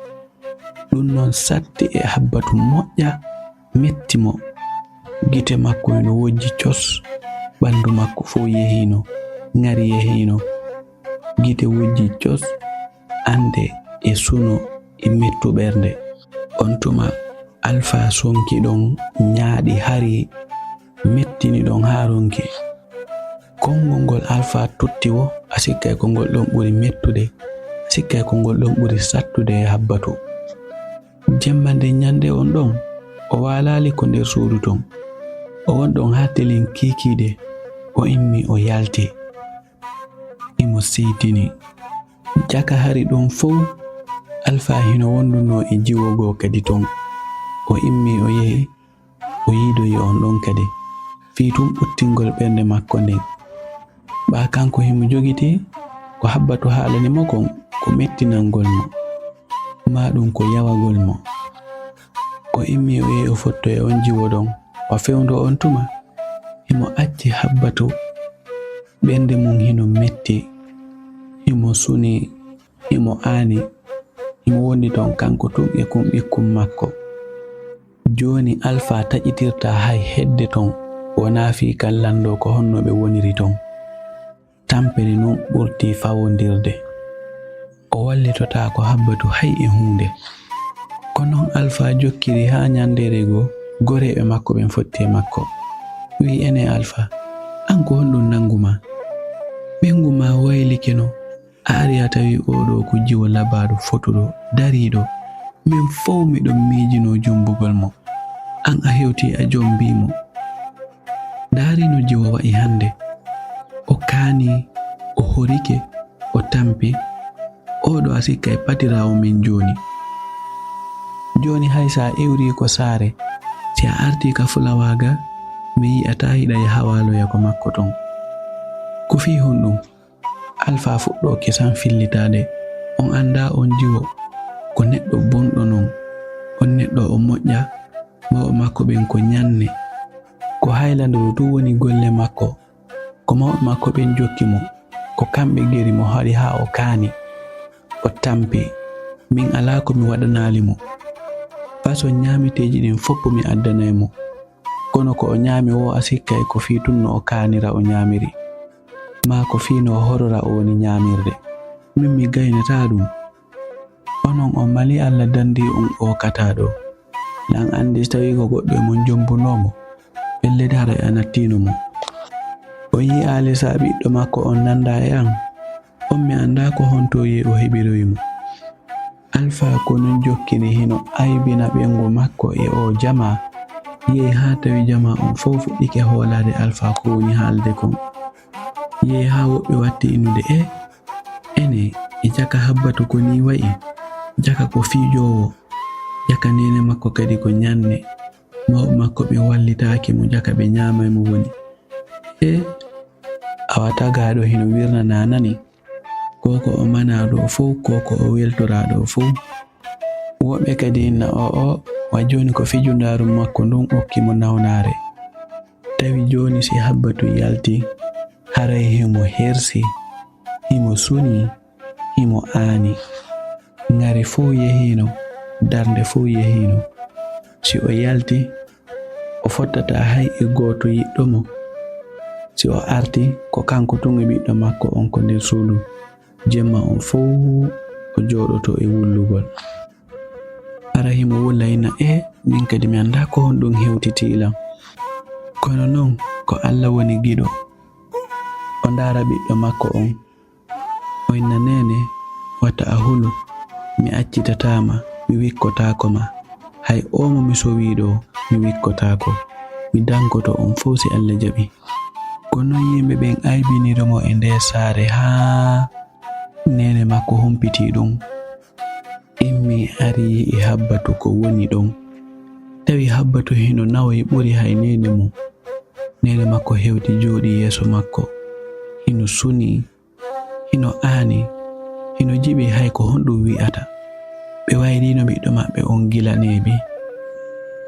Ɗun non satti e Habbatu moƴƴa, metti mo. Gite makko hino wojji cos, ɓandu makko fow yehiino, ŋari yehiino. Gite wojji cos, annde e suno e mettu ɓernde. On tuma Alfaa sonki ɗon, ñaaɗi hari, mettini ɗon haa ronki. Konngol ngol Alfaa totti woo, a sikkay ko ngol ɗon ɓuri mettude, a sikkay ko ngol ɗon ɓuri sattude e Habbatu. Jemma nden ñannde on ɗon, o waalaali ko nder suudu ton. O won ɗon haa telin kiikiiɗe, o immii o yalti. Himo seytini. Jaka hari ɗon fow, Alfaa hino wondunoo e jiwo goo kadi ton. O immii o yehi, o yiidoyi on ɗon kadi. Fii tun ɓuttingol ɓernde makko nden. Ɓaa kanko himo jogitii ko Habbatu haalani mo kon ko mettinangol mo. Maa ɗun ko yawagol mo. O immii o yehi o fottoyi e on jiwo ɗon. O fewndo on tuma. Himo acci Habbatu. Ɓernde mun hino metti. Himo suni. Himo aani. Himo wondi ton kanko tun e kun ɓikkun makko. Jooni Alfaa taƴitirtaa hay hedde ton. Wonaa fii kan lanndoo ko honno ɓe woniri ton. Tampere non ɓurti fawondirde. O wallitotaako Habbatu hay e huunde. Ko non Alfaa jokkiri haa ñandeere goo, goreeɓe makko ɓen fotti e makko. Wi'i, "Enee Alfaa, an ko honɗun nanngu maa? Ɓeyngu maa waylike no, a ari a tawi oo ɗoo ko jiwo labaaɗo fotuɗo, dariiɗo. Min fow miɗon miijinoo jombugol mo. An a hewtii a jombii mo." Ndaari no jiwo wa'i hannde. O kaani, o horike, o tampi. Oo ɗoo a sikkay patiraawo men jooni. Jooni hay si a iwrii ko saare, si a artii ka fulawaa ga, mi yi'ataa hiɗa yaha waaloya ko makko ton. Ko fii honɗun? Alfaa fuɗɗoo kisan fillitaade. On anndaa on jiwo ko neɗɗo bonɗo non. On neɗɗo o moƴƴa, mawɓe makko ɓen ko ñanne. Ko haylanduru tun woni golle makko. Ko mawɓe makko ɓen jokki mo. Ko kamɓe geri mo hari haa o kaani. O tampi. Min alaa ko mi waɗanaali mo. Façon ñaameteeji ɗin fow mi addanay mo. Kono ko o ñaami woo a sikkay ko fii tun no o kaanira o ñaamiri. Maa ko fii no o horora o woni ñaamirde. Min mi gaynataa ɗun. Onon on malii Alla danndii on ookataaɗo. Lan anndi si tawii ko goɗɗo e mon jombunoo mo. Pellet haray a nattiino mo. O yi'aali si ɓiɗɗo makko on nanndaa e an. On mi anndaa ko honto yehi o heɓiroyi mo. Alfaa ko non jokkiri hino aybina ɓeyngu makko e oo jamaa. Yehi haa tawi jamaa on fow fuɗɗike hoolaade Alfaa ko woni haalde kon. Yehi haa woɓɓe watti innude, "E, enee, e jaka Habbatu ko nii wa'i? Jaka ko fiijoowo. Jaka neene makko kadi ko ñanne. Mawɓe makko ɓen wallitaaki mo, jaka ɓe ñaamay mo woni. E, awa tagaaɗo hino wirnanaa nani. Ko ko o manaa ɗoo fow, ko ko o weltoraa ɗoo fow." Woɓɓe kadi inna, "O'o, wa jooni ko fijundaaru makko ndun okki mo nawnaare." Tawi jooni si Habbatu yalti, haray himo hersi, himo suni, himo aani. Ŋari fow yehiino, darnde fow yehiino. Si o yalti, o fottataa hay e gooto yiɗɗo mo. Si o arti, ko kanko tun e ɓiɗɗo makko on ko nder suudu. Jemma on fow o jooɗoto e wullugol. Hara himo wulla inna, "E, min kadi mi anndaa ko honɗun hewtitii lan." Kono non ko Alla woni giɗo. O ndaara ɓiɗɗo makko on. O inna, "Neene, wata a hulu. Mi accitataa ma, mi wikkotaako ma. Hay oo mo mi sowii ɗoo, mi wikkotaako. Mi dankoto on fow si Alla jaɓi." Ko non yimɓe ɓen aybiniri mo e ndee saare haa neene makko humpitii ɗun. Immii ari yi'i Habbatu ko woni ɗon. Tawi Habbatu hino nawoyi ɓuri hay neene mun. Neene makko hewti jooɗii yeeso makko. Hino sunii, hino aani, hino jiɓii hay ko honɗun wi'ata. Ɓe wayrino ɓiɗɗo maɓɓe on gila neeɓi.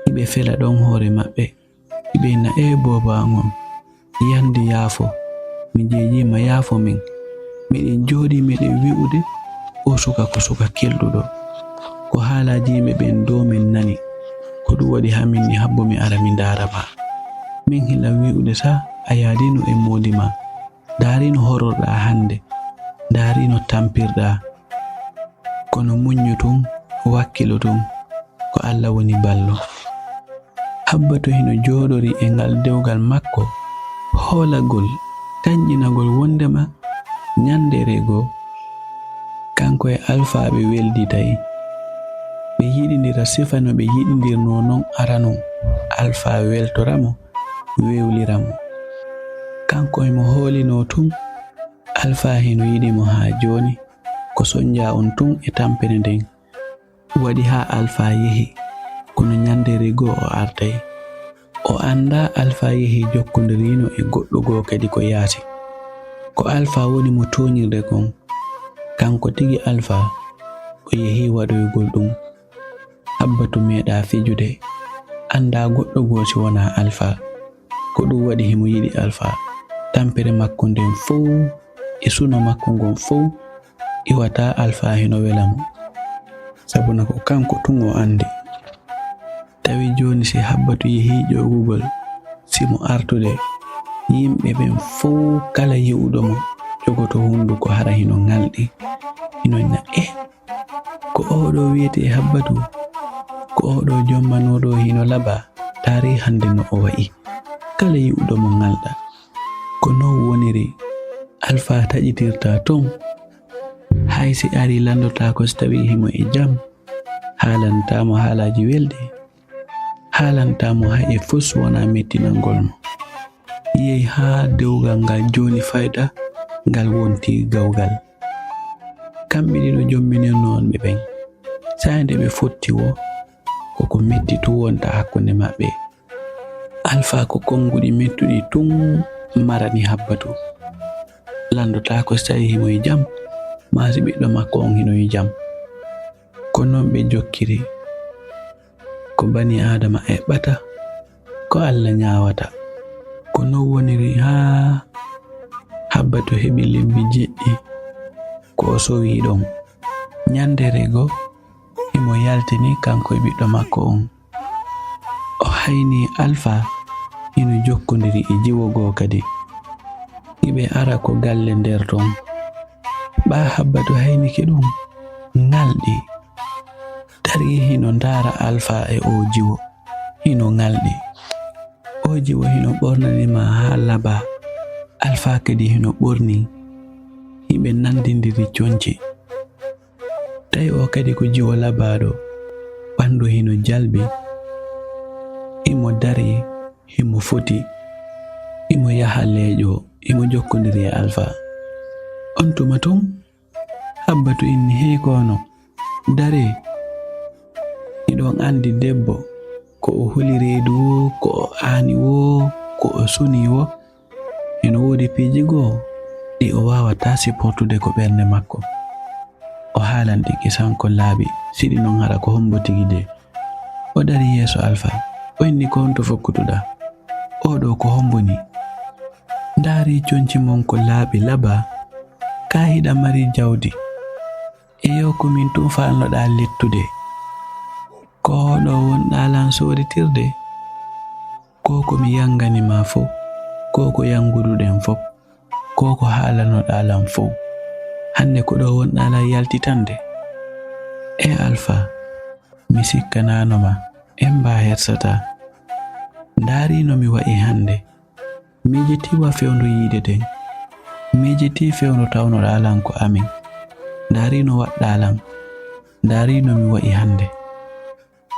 Hiɓe fela ɗon hoore maɓɓe. Hiɓe inna, "Ee booba an on, yande yaafo. Mi jeejiima, yaafo min. Miɗen jooɗii miɗen wi'ude, o suka ko suka kelɗuɗo. Ko haalaaji yimɓe ɓen dow min nani. Ko ɗum waɗi haa min ni habbo mi ara mi ndaara ma. Min hila wi'ude sa a yaadino e moodi ma. Ndaari no hororɗaa hande. Ndaari no tampirɗaa. Kono muññu tun, wakkilo tun. Ko Alla woni ballo." Habbatu hino jooɗori e ngal dewgal makko, hoolagol, tanƴinagol wondema ñandeere goo, kanko e Alfaa ɓe welditay. Ɓe yiɗindira sifa no ɓe yiɗindirnoo non arano. Alfaa weltora mo, wewlira mo. Kanko himo hoolinoo tun, Alfaa hino yiɗi mo haa jooni, ko sonjaa on tun e tampere nden. Waɗi haa Alfaa yehi, kono ñandeere goo o artay. O anndaa Alfaa yehi jokkondiriino e goɗɗo goo kadi ko yaasi. Ko Alfaa woni mo tooñirde kon. Kanko tigi Alfaa, o yehi waɗoygol ɗum. Habbatu meeɗaa fijude, anndaa goɗɗo goo si wonaa Alfaa. Ko ɗum waɗi himo yiɗi Alfaa. Tampere makko nden fow e suno makko ngon fow iwata Alfaa hino wela mo. Sabuna ko kanko tun o anndi. Tawi jooni si Habbatu yehi ƴoogugol, si mo artude, yimɓe ɓen fow kala yi'uɗo mo ƴogoto hunduko hara hino ŋalɗi. Hino inna, "Eh, ko oo ɗoo wi'etee Habbatu? Ko oo ɗoo jommanoo ɗoo hino labaa? Ndaari hande no o wa'i. Kala yi'uɗo mo ŋalɗa." Ko non woniri, Alfaa taƴitirta ton. Hay si ari lanndotaako si tawii himo e jam, haalantaa mo haalaaji welɗi, haalantaa mo hay e fus wonaa mettinangol mo. Yehi haa dewgal ngal jooni fayda ngal wonti gawgal. Kamɓe ɗiɗo jomminirnoo ɓe ɓen. Saa'i nde ɓe fotti woo, ko ko metti tun wonta hakkunde maɓɓe. Alfaa ko konnguɗi mettuɗi tun marani Habbatu. Lanndotaako si tawii himo e jam, maa si ɓiɗɗo makko on hino e jam. Ko non ɓe jokkiri. Ko bani Aadama eɓɓata, ko Alla ñaawata. Ko non woniri haa Habbatu heɓi lebbi jeɗɗi ko o sowii ɗon. Ñandeere goo, himo yaltini kanko e ɓiɗɗo makko on. O hayni Alfaa hino jokkondiri e jiwo goo kadi. Hiɓe ara ko galle nder ton. Ɓaa Habbatu haynike ɗum, ŋalɗi. Darii hino ndaara Alfaa e oo jiwo. Hino ŋalɗi. Oo jiwo hino ɓornani ma haa labaa. Alfaa kadi hino ɓorni. Hiɓe nandindiri conci. Tawi oo kadi ko jiwo labaaɗo. Ɓandu hino jalbi. Himo darii, himo foti. Himo yaha leeƴoo, himo jokkondiri e Alfaa. On tuma tun, Habbatu inni, "Hey koono, daree. Miɗon andi debbo, ko o huli reedu woo, ko o aani woo, ko o suni woo. Hino woodi piiji goo ɗi o waawataa sipportude ko ɓernde makko." O haalani ɗi kisan ko laaɓi, si ɗi non hara ko hombo tigi de. O darii yeeso Alfaa, o inni, "Ko honto fokkutuɗaa? Oo ɗoo ko hombo nii? Ndaarii conci mon ko laaɓi labaa, kaa hiɗa mari jawdi? Eyo, ko min tun faalnoɗaa lettude. Ko ɗoo wonɗaa lan sooditirde? Ko ko mi yangani maa fow, ko ko yanguduɗen fow, ko ko haalanoɗaa lan fow. Hande ko ɗoo wonɗaa lan yaltitande? Ee Alfaa, mi sikkanaano ma, en mbaa hersataa. Ndaarii no mi wa'i hande. Miijitii wa fewndo yiide den. Miijitii fewndo tawnoɗaa lan ko amin. Ndaarii no waɗɗaa lan. Ndaarii no mi wa'i hande."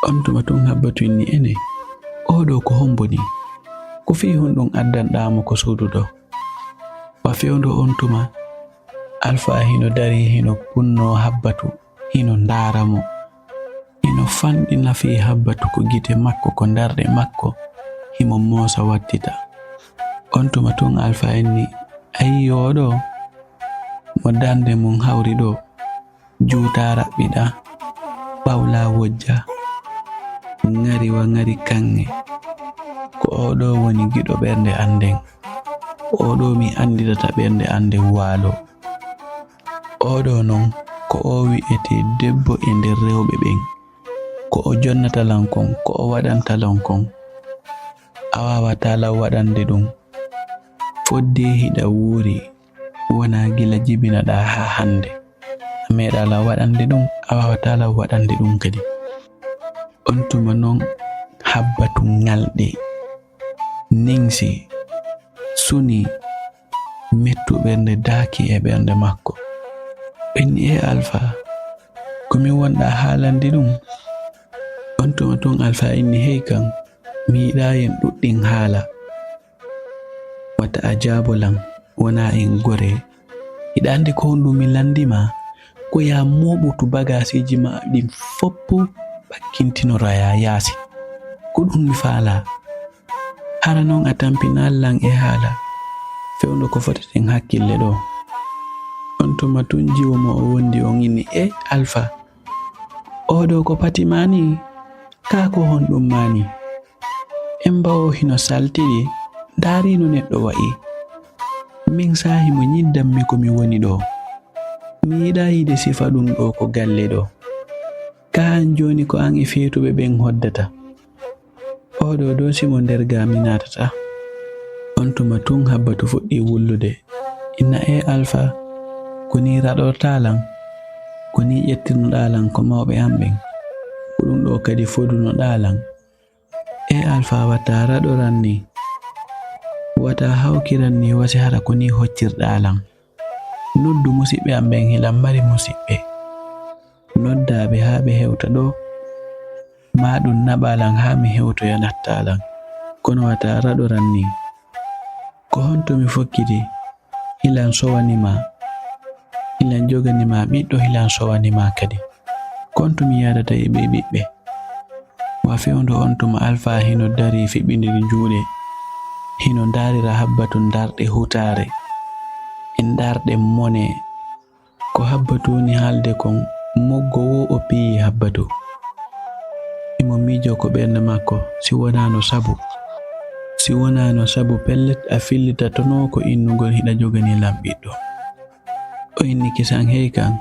On tuma tun Habbatu inni, "Ene, oo ɗoo ko hombo nii? Ko fii honɗun addanɗaa mo ko suudu ɗoo?" Wa fewndo on tuma, Alfaa hino darii, hino punnoo Habbatu, hino ndaara mo. Hino fanɗi nafi Habbatu ko gite makko, ko ndarɗe makko, himo moosa wattita. On tuma tun Alfaa inni, "Ayi oo ɗoo, mo darnde mun hawri ɗoo, juutaa raɓɓiɗaa." Ɓawla wojja, ŋari wa ŋari kaŋŋe. Ko oo ɗoo woni giɗo ɓernde an nden. Ko oo ɗoo mi annditata ɓernde an nden waalo. Oo ɗoo non, ko oo wi'etee debbo e nder rewɓe ɓen. Ko o jonnata lan kon, ko o waɗanta lan kon, a waawataa lan waɗande ɗum. Fodde hiɗa wuuri, wonaa gila jibinaɗaa haa hannde. A meeɗaa lan waɗande ɗum, a waawataa lan waɗande ɗum kadi. On tuma non, Habbatu ŋalɗi, niŋsi, suni, mettu ɓernde daaki e ɓernde makko. O inni, "Ee Alfa, ko min wonɗaa haalande ɗum?" On tuma tun Alfa inni, "Hey kan, mi yiɗaa en ɗuɗɗin haala. Wata a jaabo lan, wonaa en gore. Hiɗa anndi ko honɗum mi lanndi ma? Ko yaa mooɓotu bagaasiiji ma ɗin foppu ɓakkintinoroyaa yaasi. Ko ɗum mi faalaa. Hara non a tampinaali lan e haala. Fewndo ko foteten hakkille ɗoo." On tuma tun jiwo mo o wondi on inni, "Ee Alfa, oo ɗoo ko pati maa nii? Kaa ko honɗum maa nii? Emba oo hino saltiri, ndaarii no neɗɗo wa'i. Min saahi mo ñiddammi ko mi woni ɗoo. Mi yiɗaa yiide sifa ɗum ɗoo ko galle ɗoo. Kaa an jooni ko an e feetuɓe ɓen hoddata. Oo ɗoo ɗoo si mo nder gaa mi naatata." On tuma tun Habbatu fuɗɗii wullude. Inna, "Ee Alfa, ko nii raɗortaa lan? Ko nii ƴettirnoɗaa lan ko mawɓe an ɓen? Ko ɗum ɗoo kadi fodunoɗaa lan? Ee Alfa, wata raɗoran nii. Wata hawkiran nii wasi hara ko nii hoccirɗaa lan. Noddu musiɓɓe an ɓen, hilan mari musiɓɓe. Noddaa ɓe haa ɓe hewta ɗoo. Maa ɗum naɓaa lan haa mi hewtoya nattaa lan. Kono wata raɗoran nii. Ko honto mi fokkiti? Hilan sowani ma. Hilan jogani ma ɓiɗɗo, hilan sowani ma kadi. Konto mi yaadata e ɓee ɓiɓɓe?" Wa fewndo on tuma Alfa hino darii fiɓɓindiri juuɗe. Hino ndaarira Habbatu ndarɗe hutaare. E ndarɗe mone. Ko Habbatu woni haalde kon, moggo woo o piyi Habbatu. Imo miijoo ko ɓernde makko, si wonaano sabu. Si wonaano sabu, pellet a fillitatonoo ko innugol hiɗa joganii lan ɓiɗɗo. O inni kisan, "Hey kan,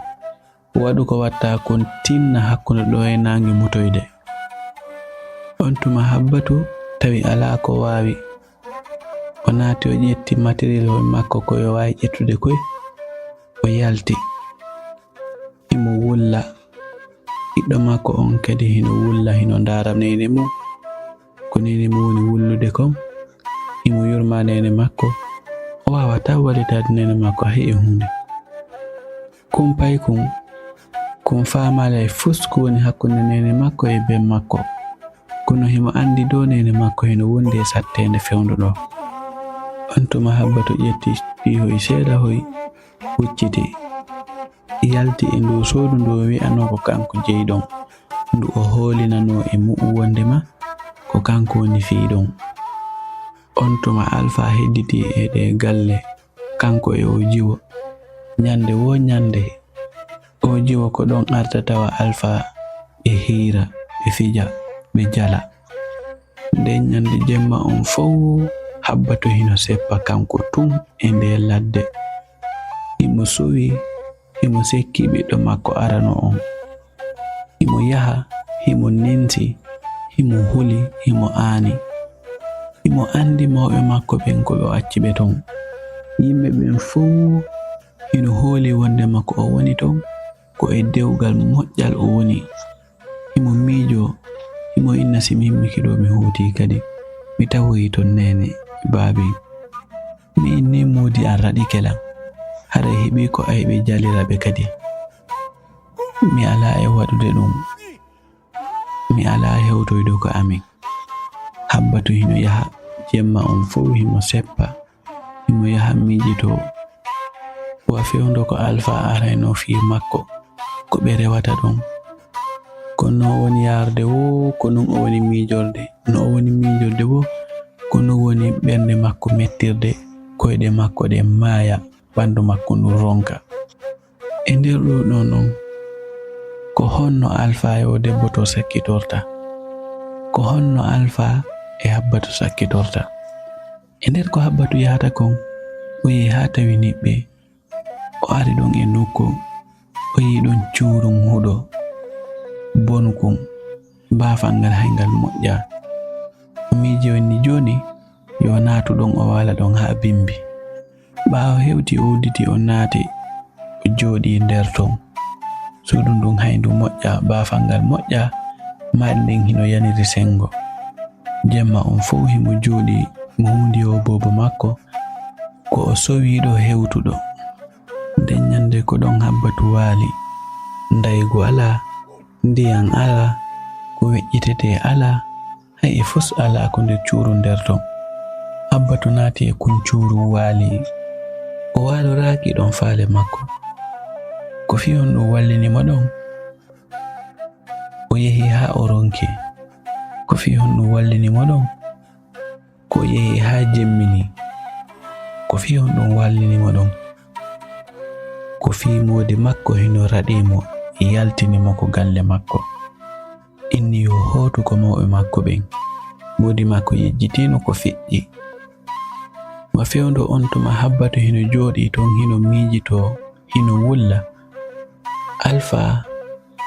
waɗu ko watta kon, tinna hakkunde ɗoo e naange mutoyde." On tuma Habbatu tawi alaa ko waawi. O naati, o ƴetti materiel hoy makko ko yo waawi ƴettude koy. O yalti. Himo wulla. Ɓiɗɗo makko on kadi hino wulla, hino ndaara neene mum. Ko neene mum woni wullude kon. Himo yurma neene makko. O waawataa wallitaade neene makko hay e huunde. Kumpay kun, kun faamaalay fus ko woni hakkunde neene makko e ben makko. Kono himo anndi dow neene makko hino wondi e satteende fewndo ɗoo. On tuma Habbatu ƴetti piihoy seeɗa hoy, hucciti, yalti e ndu suudu ndu wi'anoo ko kanko jeyi ɗon, ndu o hoolinanoo e mu'u wondema ko kanko woni fii ɗon. On tuma Alfa hedditii e ɗee galle, kanko e oo jiwo. Ñande woo ñande, oo jiwo ko ɗon arta tawa Alfa ɓe hiira, ɓe fija, ɓe jala. Nden ñande jemma on fow, Habbatu hino seppa kanko tun e ndee ladde. Himo suwi, himo sekki ɓiɗɗo makko arano on. Himo yaha, himo ninsi, himo huli, himo aani. Himo anndi mawɓe makko ɓen ko ɓe acci ɓe ton. Yimɓe ɓen fow hino hooli wondema ko o woni ton, ko e dewgal moƴƴal o woni. Himo miijoo, himo inna, "Si mi himmike ɗoo, mi hootii kadi, mi tawoyi ton neene e baaben. Mi inni moodi an raɗike lan, haray heɓii ko ayɓe jalira ɓe kadi. Mi alaa e waɗude ɗum, mi alaa hewtoyde ko amin." Habbatu hino yaha, jemma on fow himo seppa. Himo yaha miijitoo. Wa fewndo ko Alfa arayno fii makko, ko ɓe rewata ɗon. Ko no o woni yaarde woo, ko non o woni miijorde. No o woni miijorde woo, ko non woni ɓernde makko mettirde, koyɗe makko ɗen maaya, ɓandu makko ndun ronka. E nder ɗoo ɗoo non, Ko honno Alfa e oo debbo to sakkitorta? Ko honno Alfa e Habbatu sakkitorta? E nder ko Habbatu yahata kon, o yehi haa tawi niɓɓe. O ari ɗon e nokku, o yi'i ɗon cuurum huɗo, bonukun, baafal ngal hay ngal moƴƴaa. O miiji o inni jooni yo o naatu ɗon, o waala ɗon haa bimbi. Ɓaawo hewti o udditi o naati, o jooɗii nder ton. Suudu ndun hay ndu moƴƴaa, baafal ngal moƴƴaa, maaɗi ndin hino yaniri sengo. Jemma on fow himo jooɗii mo hundi o boobo makko, ko o sowiiɗo hewtuɗo. Nden ɲande ko ɗon Habbatu waali. Ndaygu alaa, ndiyan alaa, ko weƴƴitetee alaa, hay e fus alaa ko nder cuuru nder ton. Habbatu naati e kun cuuru waali. O waaloraaki ɗon faale makko. Ko fii honɗun wallini mo ɗon? O yehi haa o ronki. Ko fii honɗun wallini mo ɗon? Ko o yehi haa jemmini. Ko fii honɗun wallini mo ɗon? Ko fii moodi makko hino raɗii mo, yaltini mo ko galle makko. Inni yo hootu ko mawɓe makko ɓen. Moodi makko yejjitiino ko feƴƴi. Wa fewndo on tuma Habbatu hino jooɗii ton hino miijitoo, hino wulla. Alfa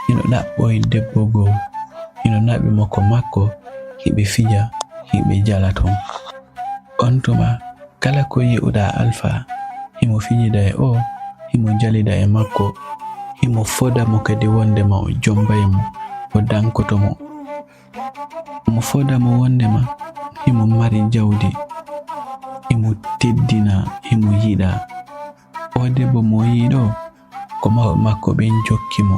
hino ɗaɓɓoyi debbo goo, hino naɓi mo ko makko, hiɓe fija, hiɓe jala ton. On tuma, kala ko yi'uɗaa Alfa, himo fijida e oo, himo jalida e makko, himo foda mo kadi wondema o jombay mo, o dankoto mo. Mo foda mo wondema himo mari jawdi, himo teddina, himo yiɗa. Oo debbo mo o yi'i ɗoo, ko mawɓe makko ɓen jokki mo.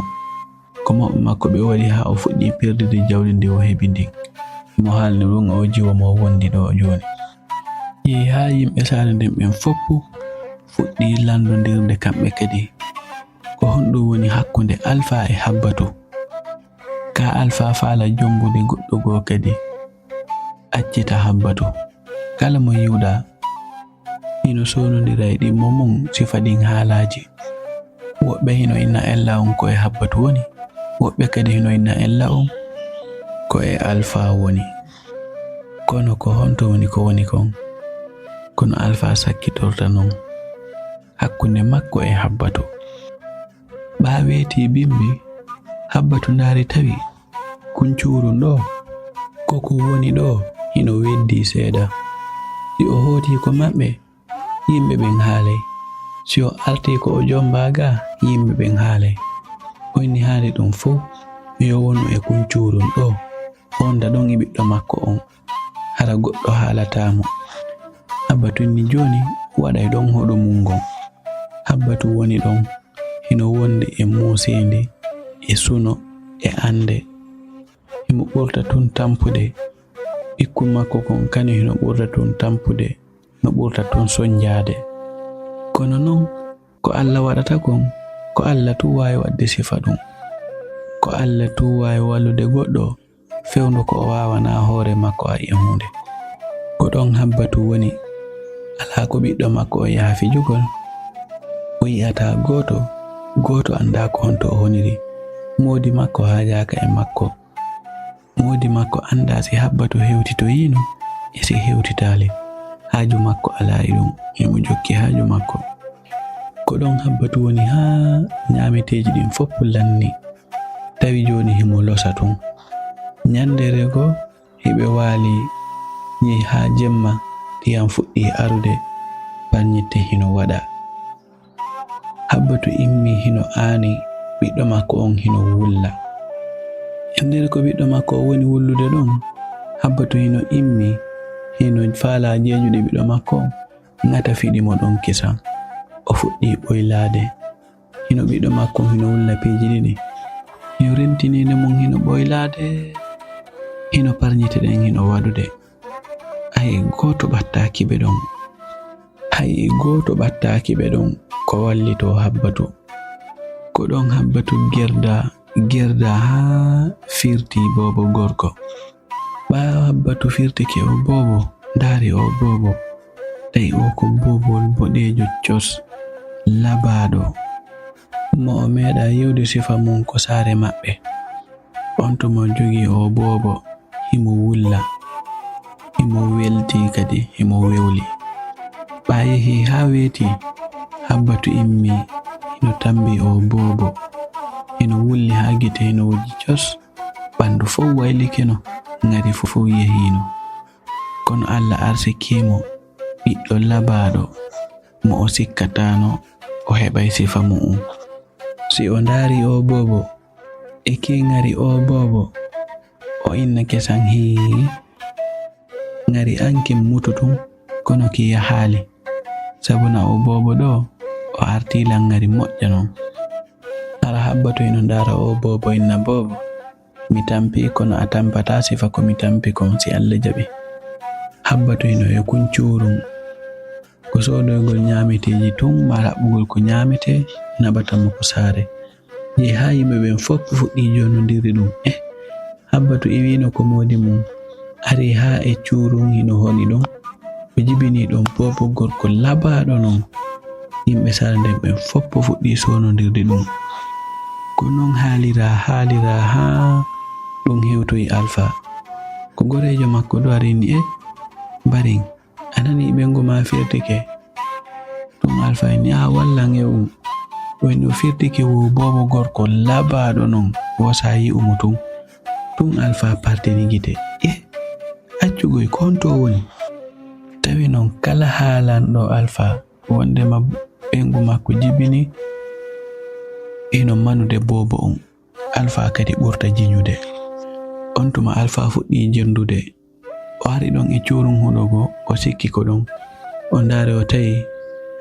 Ko mawɓe makko ɓe waɗi haa o fuɗɗii perdude jawdi ndi o heɓi ndin. Himo haalni ɗun oo jiwo mo wondi ɗoo jooni. Yehi haa yimɓe saare nden ɓen foppu fuɗɗii lanndondirde kamɓe kadi. Ko honɗun woni hakkunde Alfa e Habbatu? Ka Alfa faala jombude goɗɗo goo kadi? Accita Habbatu. Kala mo yi'uɗaa hino soonondira e ɗimmo mun sifa ɗin haalaaji. Woɓɓe hino inna ella on ko e Habbatu woni, woɓɓe kadi hino inna ella on ko e Alfa woni. Kono ko honto woni ko woni kon? Kono Alfa sakkitorta non hakkunde makko e Habbatu. Ɓaa weetii bimbi, Habbatu ndaari tawi kuncuurun ɗoo, ko ko woni ɗoo hino weddii seeɗa. Si o hootii ko maɓɓe, yimɓe ɓen haalay. Si o artii ko o jombaa gaa, yimɓe ɓen haalay. O inni haali ɗun fow, yo wonu e kuncuurun ɗoo, fonda ɗon e ɓiɗɗo makko on. Hara goɗɗo haalataa mo. Habbatu inni jooni waɗay ɗon hoɗo mun ngon. Habbatu woni ɗon, hino wondi e muuseendi, e suno, e annde. Himo ɓurta tun tampude. Ɓikkun makko kon kadi hino ɓurta tun tampude, no ɓurta tun sonjaade. Kono non, ko Alla waɗata kon, ko Alla tun waawi waɗde sifa ɗun. Ko Alla tun waawi wallude goɗɗo fewndo ko o waawanaa hoore makko a e huunde. Ko ɗon Habbatu woni, alaa ko ɓiɗɗo makko o yaha fijugol. O yi'ataa gooto, gooto anndaa ko honto o woniri. Moodi makko haajaaka e makko. Moodi makko anndaa si Habbatu hewtitoyiino e si hewtitaali. Haaju makko alaa e ɗun, himo jokki haaju makko. Ko ɗon Habbatu woni haa ɲaameteeji ɗin foppu lanni. Tawi jooni himo losa tun. Ɲanndere goo, hiɓe waali, yehi haa jemma, ndiyan fuɗɗii arude, parɲitte hino waɗa. Habbatu immii hino aani, ɓiɗɗo makko on hino wulla. E nder ko ɓiɗɗo makko on woni wullude ɗon, Habbatu hino immii, hino faalaa jeeƴude ɓiɗɗo makko on, ŋata fiɗi mo ɗon kisan. O fuɗɗii ɓoylaade. Hino ɓiɗɗo makko on hino wulla piiji ɗiɗi. Hino rentiniinde mum hino ɓoylaade. Hino parɲite ɗen hino waɗude. Hay gooto ɓattaaki ɓe ɗon. Hay gooto ɓattaaki ɓe ɗon ko wallitoo Habbatu. Ko ɗon Habbatu gerdaa, gerdaa haa firtii boobo gorko. Ɓaawo Habbatu firtike o boobo, ndaari o boobo. Tawi o ko boobowol boɗeejo cos, labaaɗo. Mo o meeɗa yi'ude sifa mum ko saare maɓɓe. On tuma o jogii o boobo, himo wulla, himo welti kadi, himo wewli. Ɓaa yehi haa weeti, Habbatu immi, hino tambi o boobo, hino wulli haa gite, hino wujji cos, ɓandu fow waylikino, ŋari fow yehino. Kono Alla arsikii mo ɓiɗɗo labaaɗo mo o sikkataano o heɓay sifa mu'un. Si o ndaari o boobo, e kii ŋari o boobo, o inna kesan hii. Ŋari an kin mutu tun, kono ki yahaali. Sabu na o boobo ɗoo, o artii lan ŋari moƴƴa non. Hara Habbatu hino ndaara o boobo inna boobo. Mi tampi, kono a tampataa sifa ko mi tampi kon si Alla jaɓi. Habbatu hino e kun cuurun. Ko soodoygol ñaameteeji tun maa raɓɓugol ko ñaametee naɓata mo ko saare. Jeyi haa yimɓe ɓen fow fuɗɗii jonnondirde ɗum. Eh, Habbatu iwiino ko moodi mum. Ari haa e cuurun hino honi ɗon. O jibini ɗon boobo gorko labaaɗo non. Yimɓe saare nden ɓen fow fuɗɗii soonondirde ɗum. Ko non haaliraa, haaliraa haa ɗum hewtoyi Alfa. Ko goreejo makko ɗo ari ni e mbarin. A nanii ɓeyngu maa firtike. Tun Alfa inni, "Aa, wallan e um." O inni o firtike wo boobo gorko labaaɗo non, wo saa yi'u mo tun. Tun Alfa partini gite. "Eh, accu goy, ko honto woni?" Tawi non kala haalanɗo Alfa wondema ɓeyngu makko jibini, hino manude boobo on. Alfa kadi ɓurta jiñude. On tuma Alfa fuɗɗii jirnude. O ari ɗon e cuurun huɗo goo, o sikki ko ɗon. O ndaari, o tawi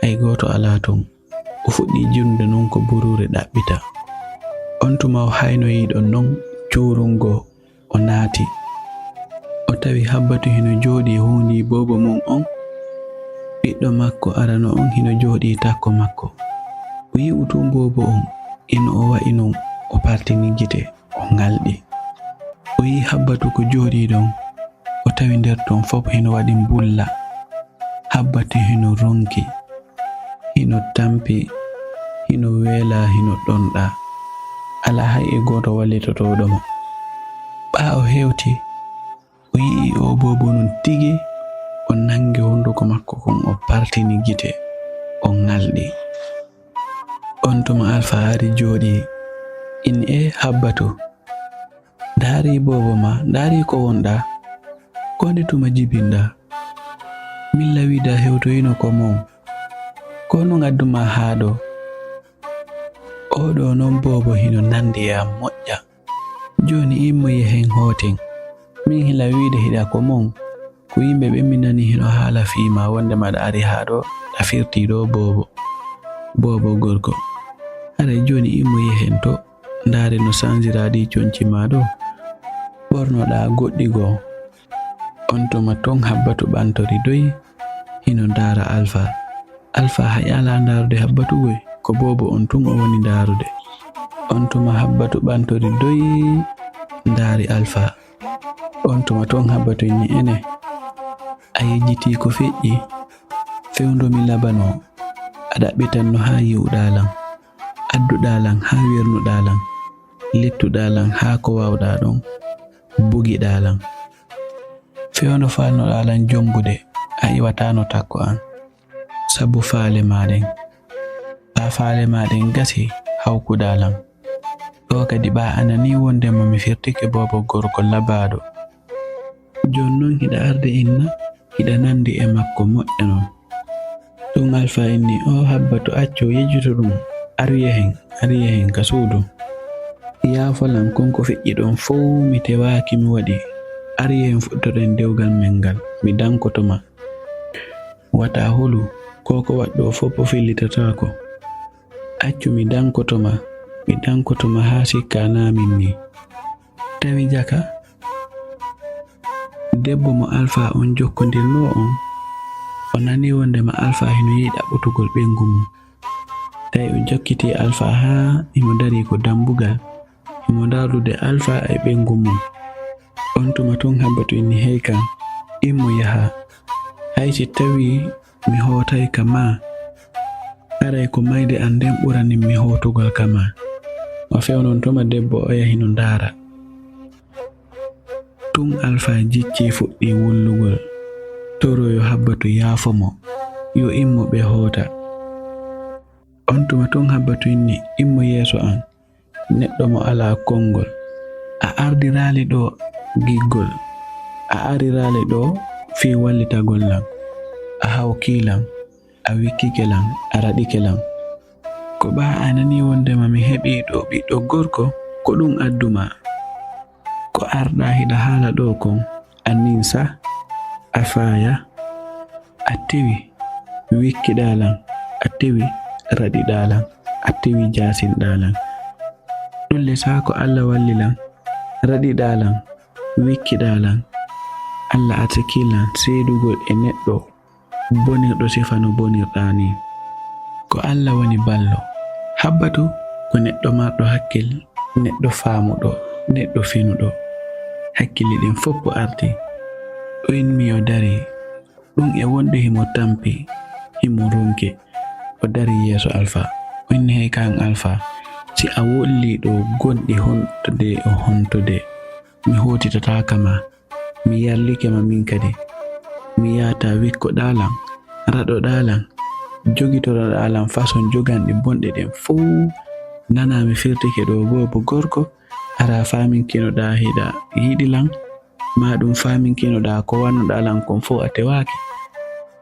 hay gooto alaa ton. O fuɗɗii jirnude non ko buruure ɗaɓɓita. On tuma o haynoyii ɗon non cuurun goo, o naati. O tawi Habbatu hino jooɗii huundii boobo mum on. Ɓiɗɗo makko arano on hino jooɗii takko makko. O yi'u tun boobo on, hino o wa'i non, o partini gite. O ŋalɗi. O yi'i Habbatu ko jooɗii ɗon. O tawi nder ton fow hino waɗi mbulla. Habbatu hino ronki, hino tampi, hino weelaa, hino ɗonɗaa. Alaa hay e gooto wallitotooɗo mo. Ɓaa o hewti, o yi'i o boobo non tigi, o nangi hunduko makko kon, o partini gite, o ŋalɗi. On tuma Alfa ari jooɗii, inni, "E Habbatu, ndaari boobo maa, ndaari ko wonɗaa? Ko honde tuma jibinɗaa? Min la wi'ude a hewtoyino ko mon. Ko honɗun addu maa haa ɗoo? Oo ɗoo non boobo hino nandi e an moƴƴa. Jooni immo yehen hooten. Min hila wi'ude hiɗa ko mon. Ko yimɓe ɓen mi nani hino haala fii maa wondema ɗa ari haa ɗoo, ɗa firtii ɗoo boobo. Boobo gorko. Haray jooni immo yehen to, ndaare no sanjiraa ɗii conci maa ɗoo. Ɓornoɗaa goɗɗi goo." On tuma ton Habbatu ɓantori doy, hino ndaara Alfa. Alfa hay alaa ndaarude Habbatu goy, ko boobo on tun o woni ndaarude. On tuma Habbatu ɓantori doy, ndaari Alfa. On tuma ton Habbatu inni, "Ene, a yejjitii ko feƴƴi. Fewndo mi labanoo, a ɗaɓɓitanno haa yi'uɗaa lan. Adduɗaa lan haa wernuɗaa lan. Lettuɗaa lan haa ko waawɗaa ɗon. Bugiɗaa lan. Fewndo faalnoɗaa lan jombude, a iwataano takko an. Sabu faale maa ɗen. Ɓaa faale maa ɗen gasi, hawkuɗaa lan. Ɗoo kadi ɓaa a nanii wondema mi firtike boobo gorko labaaɗo. Jooni non hiɗa arde inna, hiɗa nandi e makko moƴƴa non." Ɗun Alfa inni, "Oo Habbatu, accu yejjutu ɗun. Aru yehen, aru yehen ka suudu. Yaafo lan kon ko feƴƴi ɗon fow, mi tewaaki mi waɗi. Aru yehen fuɗɗoɗen dewgal men ngal, mi dankoto ma. Wata hulu, ko ko waɗɗoo fow fillitataako. Accu mi dankoto ma, mi dankoto ma haa sikkaa naa min nii." Tawi jaka, debbo mo Alfa on jokkondirnoo on, o nanii wondema Alfa hino yiɗi ɗaɓɓutugol ɓeyngu mum. Tawi o jokkitii Alfa haa himo darii ko dambugal, himo ndaarude Alfa e ɓeyngu mum. On tuma tun Habbatu inni, "Hey kan, immo yaha. Hay si tawii mi hootay ka maa, Aray ko mayde an nden ɓuranin mi hootugol ka ma. O fewnontoma debbo oya hino ndaara. Tun Alfa jiccii fuɗɗii wullugol, toro yo Habbatu yaafo mo, yo immo ɓe hoota. On tuma tun Habbatu inni, "Immo yeeso an, neɗɗo mo alaa konngol. A ardiraali ɗoo giggol, a ariraali ɗoo fii wallitagol lan, a hawkii lan, a wikkike lan, a raɗike lan. Ko ɓaa a nanii wonndema mi heɓii ɗoo ɓiɗɗo gorko, ko ɗun addu maa. Ko arɗaa hiɗa haala ɗoo kon, a ninsa, a faaya, a tewi wikkiɗaa lan, a tewi raɗiɗaa lan, a tewi jaasinɗaa lan. Ɗun le saa ko Alla walli lan, raɗiɗaa lan, wikkiɗaa lan, Alla arsikii lan seedugol e neɗɗo bonirɗo sifa no bonirɗaa nii. Ko Alla woni ballo. Habbatu ko neɗɗo marɗo hakkil, neɗɗo faamuɗo, neɗɗo finuɗo. Hakkili ɗin foppu arti. O inni o darii. Ɗun e wonde himo tampi, himo runki. O darii yeeso Alfa. O inni, "Hey kan Alfa, si a wollii ɗoo gonɗi hontude o hontude, mi hootitataaka ma." Mi yarlike ma min kadi. Mi yaata wikkoɗaa lan, raɗoɗaa lan, jogitoroɗaa lan façon joganɗe bonɗe ɗen fow. Nanaa mi firtike ɗoo boobo gorko, araa faaminkinoɗaa hiɗa yiɗi lan, maa ɗun faaminkinoɗaa ko wannuɗaa lan kon fow a tewaaki.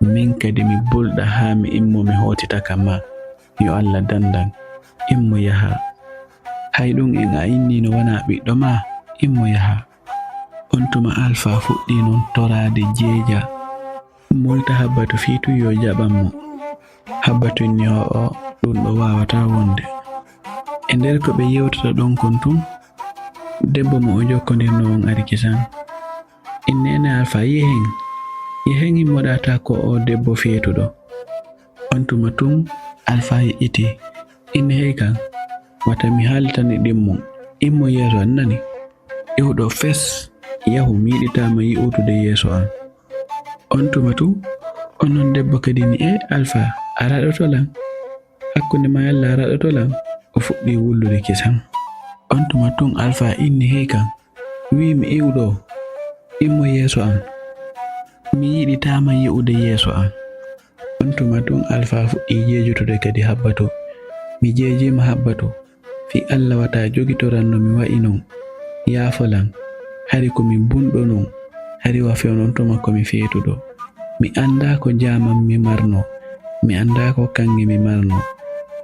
Min kadi mi bulɗa haa mi immo mi hootita ka ma. Yo Alla dandan. Immo yaha. Hay ɗun en a innii no wanaa ɓiɗɗo ma. Immo yaha. On tuma Alfa fuɗɗii non toraade jeeja, molta Habbatu fii tun yo jaɓan mo. Habbatu inni, "Ho'o, ɗun ɗoo waawataa wonde." E nder ko ɓe yewtata ɗon kon tun, debbo mo o jokkondirnoo on ari kisan. Inni, "Ene Alfa, yehen, yehen immoɗaa taa ko o debbo feetuɗo." On tuma tun Alfa yeƴƴitii. Inni, "Hey kan, wata mi haalitani ɗimmo. Immo yeeso an nani. Iwɗo fes, yahu mi yiɗitaa ma yi'utude yeeso an." On tuma tun, onon debbo kadi ni, "E Alfa, a raɗoto lan. Hakkunde ma yalla a raɗoto lan." O fuɗɗii wullude kisan. On tuma tun Alfa inni, "Hey kan, wii mi iwɗo, immo yeeso an. Mi yiɗitaa ma yi'ude yeeso an." On tuma tun Alfa fuɗɗii jeejutude kadi Habbatu. "Mi jeejiima Habbatu, fii Alla wata jogitoran no mi wa'i non. Yaafo lan, hari ko mi bunɗo non, hari wa fewnontoma ko mi feetuɗo. Mi anndaa ko jaaman mi marnoo, mi anndaa ko kaŋŋe mi marnoo.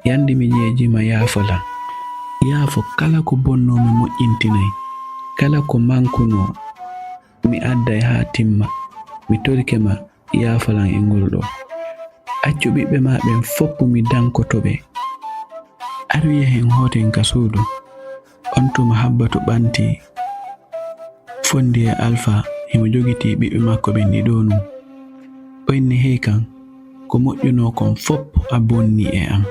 Yandi mi jeejiima, yaafo lan. Yaafo kala ko bonnoo mi moƴƴintinay, kala ko mankunoo mi adday haa timma. Mi torike ma, yaafo lan e ngol ɗoo. Accu ɓiɓɓe maa ɓen foppu mi dankoto ɓe. Aru yehen hooten ka suudu." On tuma Habbatu ɓanti fondi e Alfa, himo jogitii ɓiɓɓe makko ɓen ɗiɗo nun. O inni, "Hey kan, ko moƴƴunoo kon foppu a bonni e an.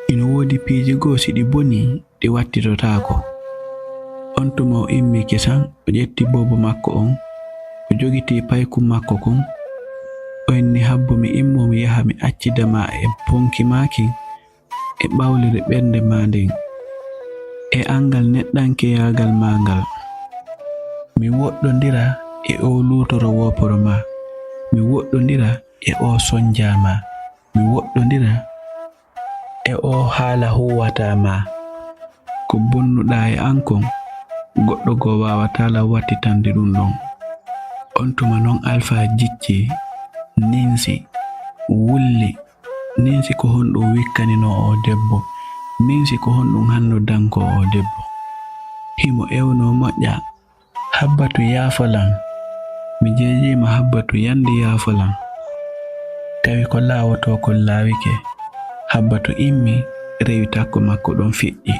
Ino woodi piiji goo si ɗi bonii, ɗi wattitotaako." On tuma o immi kisan, o ƴetti boobo makko on, o jogitii paykun makko kun. O inni, "Habbo mi immo mi yaha mi accida ma e bonki maa kin, e ɓawlere ɓernde maa nden, e angal neɗɗankeyaagal maa ngal. Mi woɗɗondira e oo luutoro wooporo maa, mi woɗɗondira e oo sonjaa maa, mi woɗɗondira e oo haala huuwataa maa. Ko bonnuɗaa e an kon, goɗɗo goo waawataa lan wattitande ɗun ɗon." On tuma non Alfa jiccii, ninsi, wulli, ninsi ko honɗun wikkaninoo oo debbo, ninsi ko honɗun hanno dankoo oo debbo. Himo ewnoo moƴƴa, "Habbatu, yaafo lan. Mi jeejiima Habbatu, yandi yaafo lan." Tawi ko laawotoo kon laawike. Habbatu immi, rewi takko makko ɗon fiɗɗi.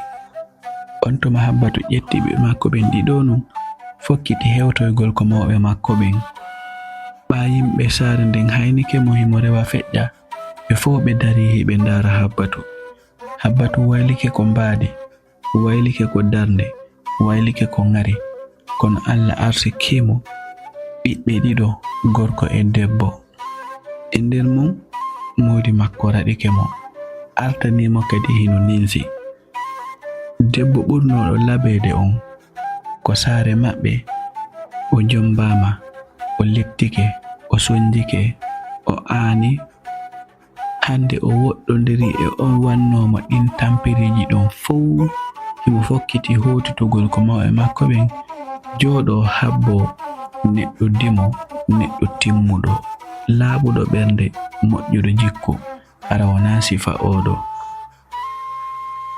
On tuma Habbatu ƴetti ɓiɓɓe makko ɓen ɗiɗo nun, fokkiti hewtoygol ko mawɓe makko ɓen. Ɓaa yimɓe saare nden haynike mo himo rewa feƴƴa, ɓe fow ɓe darii hiɓe ndaara Habbatu. Habbatu waylike ko mbaadi, waylike ko darnde, waylike ko ŋari, kono Alla arsikii mo ɓiɓɓe ɗiɗo, gorko e debbo. E nder mun, moodi makko raɗike mo. artanii mo kadi hino ninsi. Debbo ɓurnooɗo labeede on, ko saare maɓɓe, o jommbaama, o leptike, o sonnjike, o aani. Hannde o woɗɗondiri e on wannoo mo ɗin tamperiiji ɗon fow, himo fokkiti hootitugol ko mawɓe makko ɓen, jooɗoo habboo neɗɗo dimo, neɗɗo timmuɗo, laaɓuɗo ɓernde, moƴƴuɗo jikku, hara wonaa sifa oo ɗoo.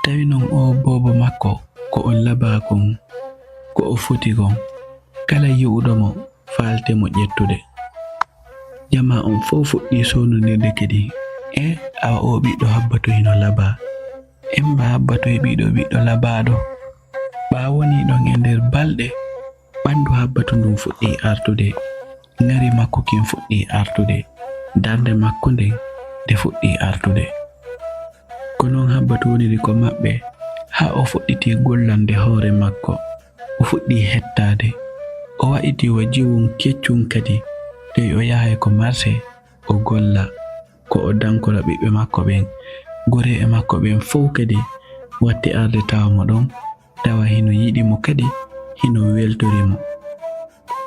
Tawi non oo boobo makko ko o labaa kon, ko o foti kon, kala yi'uɗo mo faaltee mo ƴettude. Jamaa on fow fuɗɗii soonondirde kadi, e awa oo ɓiɗɗo Habbatu hino labaa. Emba Habbatu heɓii ɗoo ɓiɗɗo labaaɗo. Ɓaa wonii ɗon e nder balɗe, ɓanndu Habbatu ndun fuɗɗii artude, ŋari makko kin fuɗɗii artude, darnde makko nden nde fuɗɗii artude. Ko non Habbatu woniri ko maɓɓe, haa o fuɗɗitii gollande hoore makko. O fuɗɗii hettaade. O wa'itii wa jiwun keccun kadi, tawi o yahay ko marse, o golla, ko o dankora ɓiɓɓe makko ɓen. Goreeɓe makko ɓen fow kadi watti arde tawa mo ɗon, tawa hino yiɗi mo kadi, hino weltori mo.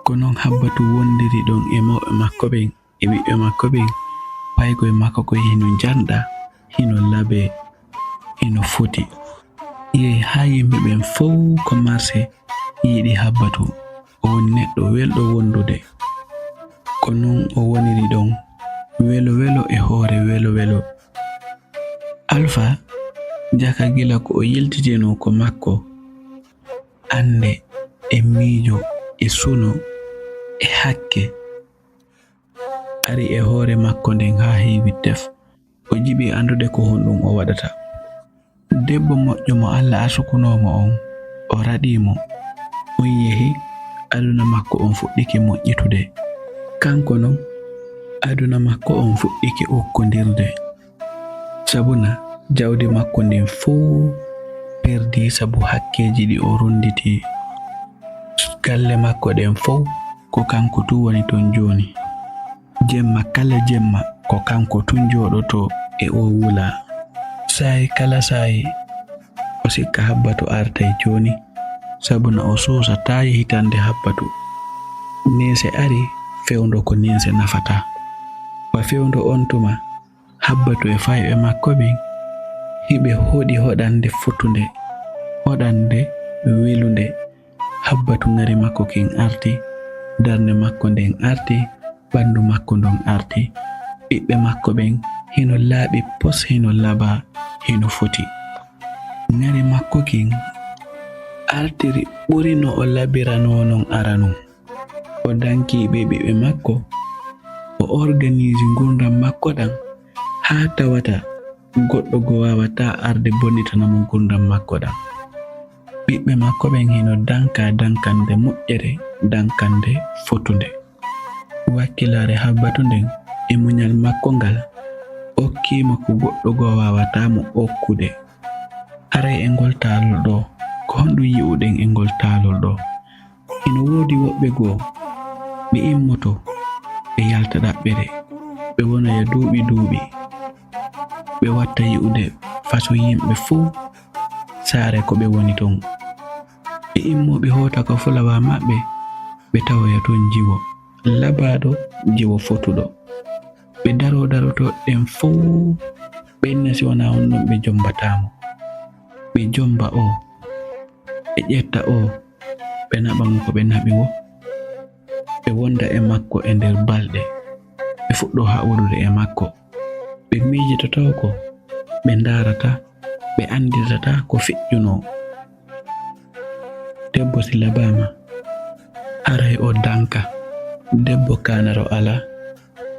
Ko non Habbatu wondiri ɗon e mawɓe makko ɓen, e ɓiɓɓe makko ɓen, paykun makko kun hino njanɗa, hino labee, hino foti. Yehi haa yimɓe ɓen fow ko marse yiɗi Habbatu. O woni neɗɗo welɗo wondude. Ko non o woniri ɗon, welo welo e hoore welo welo. Alfa Jaka, gila ko o yiltitinoo ko makko, annde e miijo e suno e hakke ari e hoore makko nden haa heewi tef. O jiɓii anndude ko honɗun o waɗata. Debbo moƴƴo mo Alla arsukunoo mo on, o raɗii mo. On yehi, aduna makko on fuɗɗike moƴƴitude. Kanko non, aduna makko on fuɗɗike ukkondirde. Sabuna jawdi makko ndin fow perdii sabu hakkeeji ɗi o runditii. Galle makko ɗen fow ko kanko tun woni ton jooni. Jemma kala jemma ko kanko tun jooɗotoo e oo wulaa. Saa'i kala saa'i o sikka Habbatu artay jooni, sabuna o suusataa yehitande Habbatu. Ninse ari, fewndo ko ninse nafataa. Wa fewndo on tuma, Habbatu e fayɓe makko ɓen, hiɓe hoɗi hoɗande fotunde, hoɗande welunde. Habbatu ŋari makko kin arti, darnde makko nden arti, ɓanndu makko ndon arti. Ɓiɓɓe makko ɓen hino laaɓi pos, hino labaa, hino foti. Ŋari makko kin artiri ɓuri no o labiranoo non aranun. O dankii ɓe ɓiɓɓe makko, o organisi ngurndan makko ɗan haa tawata goɗɗo goo waawataa arde bonnitana mo ngurndan makko ɗan. Ɓiɓɓe makko ɓen hino dankaa dankande moƴƴere, dankande fotunde. Wakkilaare Habbatu nden e muñal makko ngal okkii mo ko goɗɗo goo waawataa mo okkude. Haray e ngol taalol ɗoo, ko honɗun yi'uɗen e ngol taalol ɗoo? Hino woodi woɓɓe goo, ɓe immoto, ɓe yalta ɗaɓɓere, ɓe wonoya duuɓi duuɓi, ɓe watta yi'ude façon yimɓe fow saare ko ɓe woni ton. Ɓe immoo ɓe hoota ka fulawa maɓɓe, ɓe tawoya ton jiwo labaaɗo, jiwo fotuɗo. Ɓe daroo darotooɗe ɗen fow, ɓe inna si wonaa on ɗon ɓe jommbataa mo. Ɓe jommba oo, ɓe ƴetta oo, ɓe naɓa mo ko ɓe naɓi woo. Ɓe wonda e makko e nder balɗe, ɓe fuɗɗoo haɓodude e makko. Ɓe miijitotaako, ɓe ndaarataa, ɓe anndirtataa ko feƴƴunoo. Debbo si labaama, haray o danka. Debbo kaanaro alaa,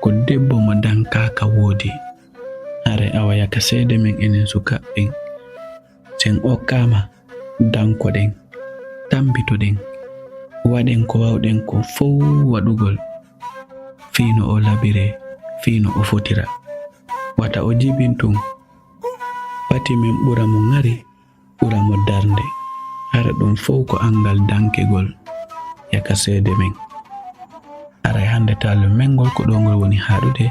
ko debbo mo dankaaka woodi. Haray awa yaka seede men enen sukaaɓe ɓen, si en okkaama, dankoɗen, tammbitoɗen, waɗen ko waawɗen kon fow waɗugol, fii no o labiree, fii no o fotira. Wata o jibin tun, pati men ɓura mo ŋari, ɓura mo darnde. Hara ɗun fow ko anngal dankegol yaka seede men. Haray hannde taalol men ngol ko ɗoo ngol woni haaɗude.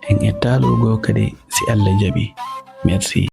En e taalol goo kadi, si Alla jaɓii, Merci.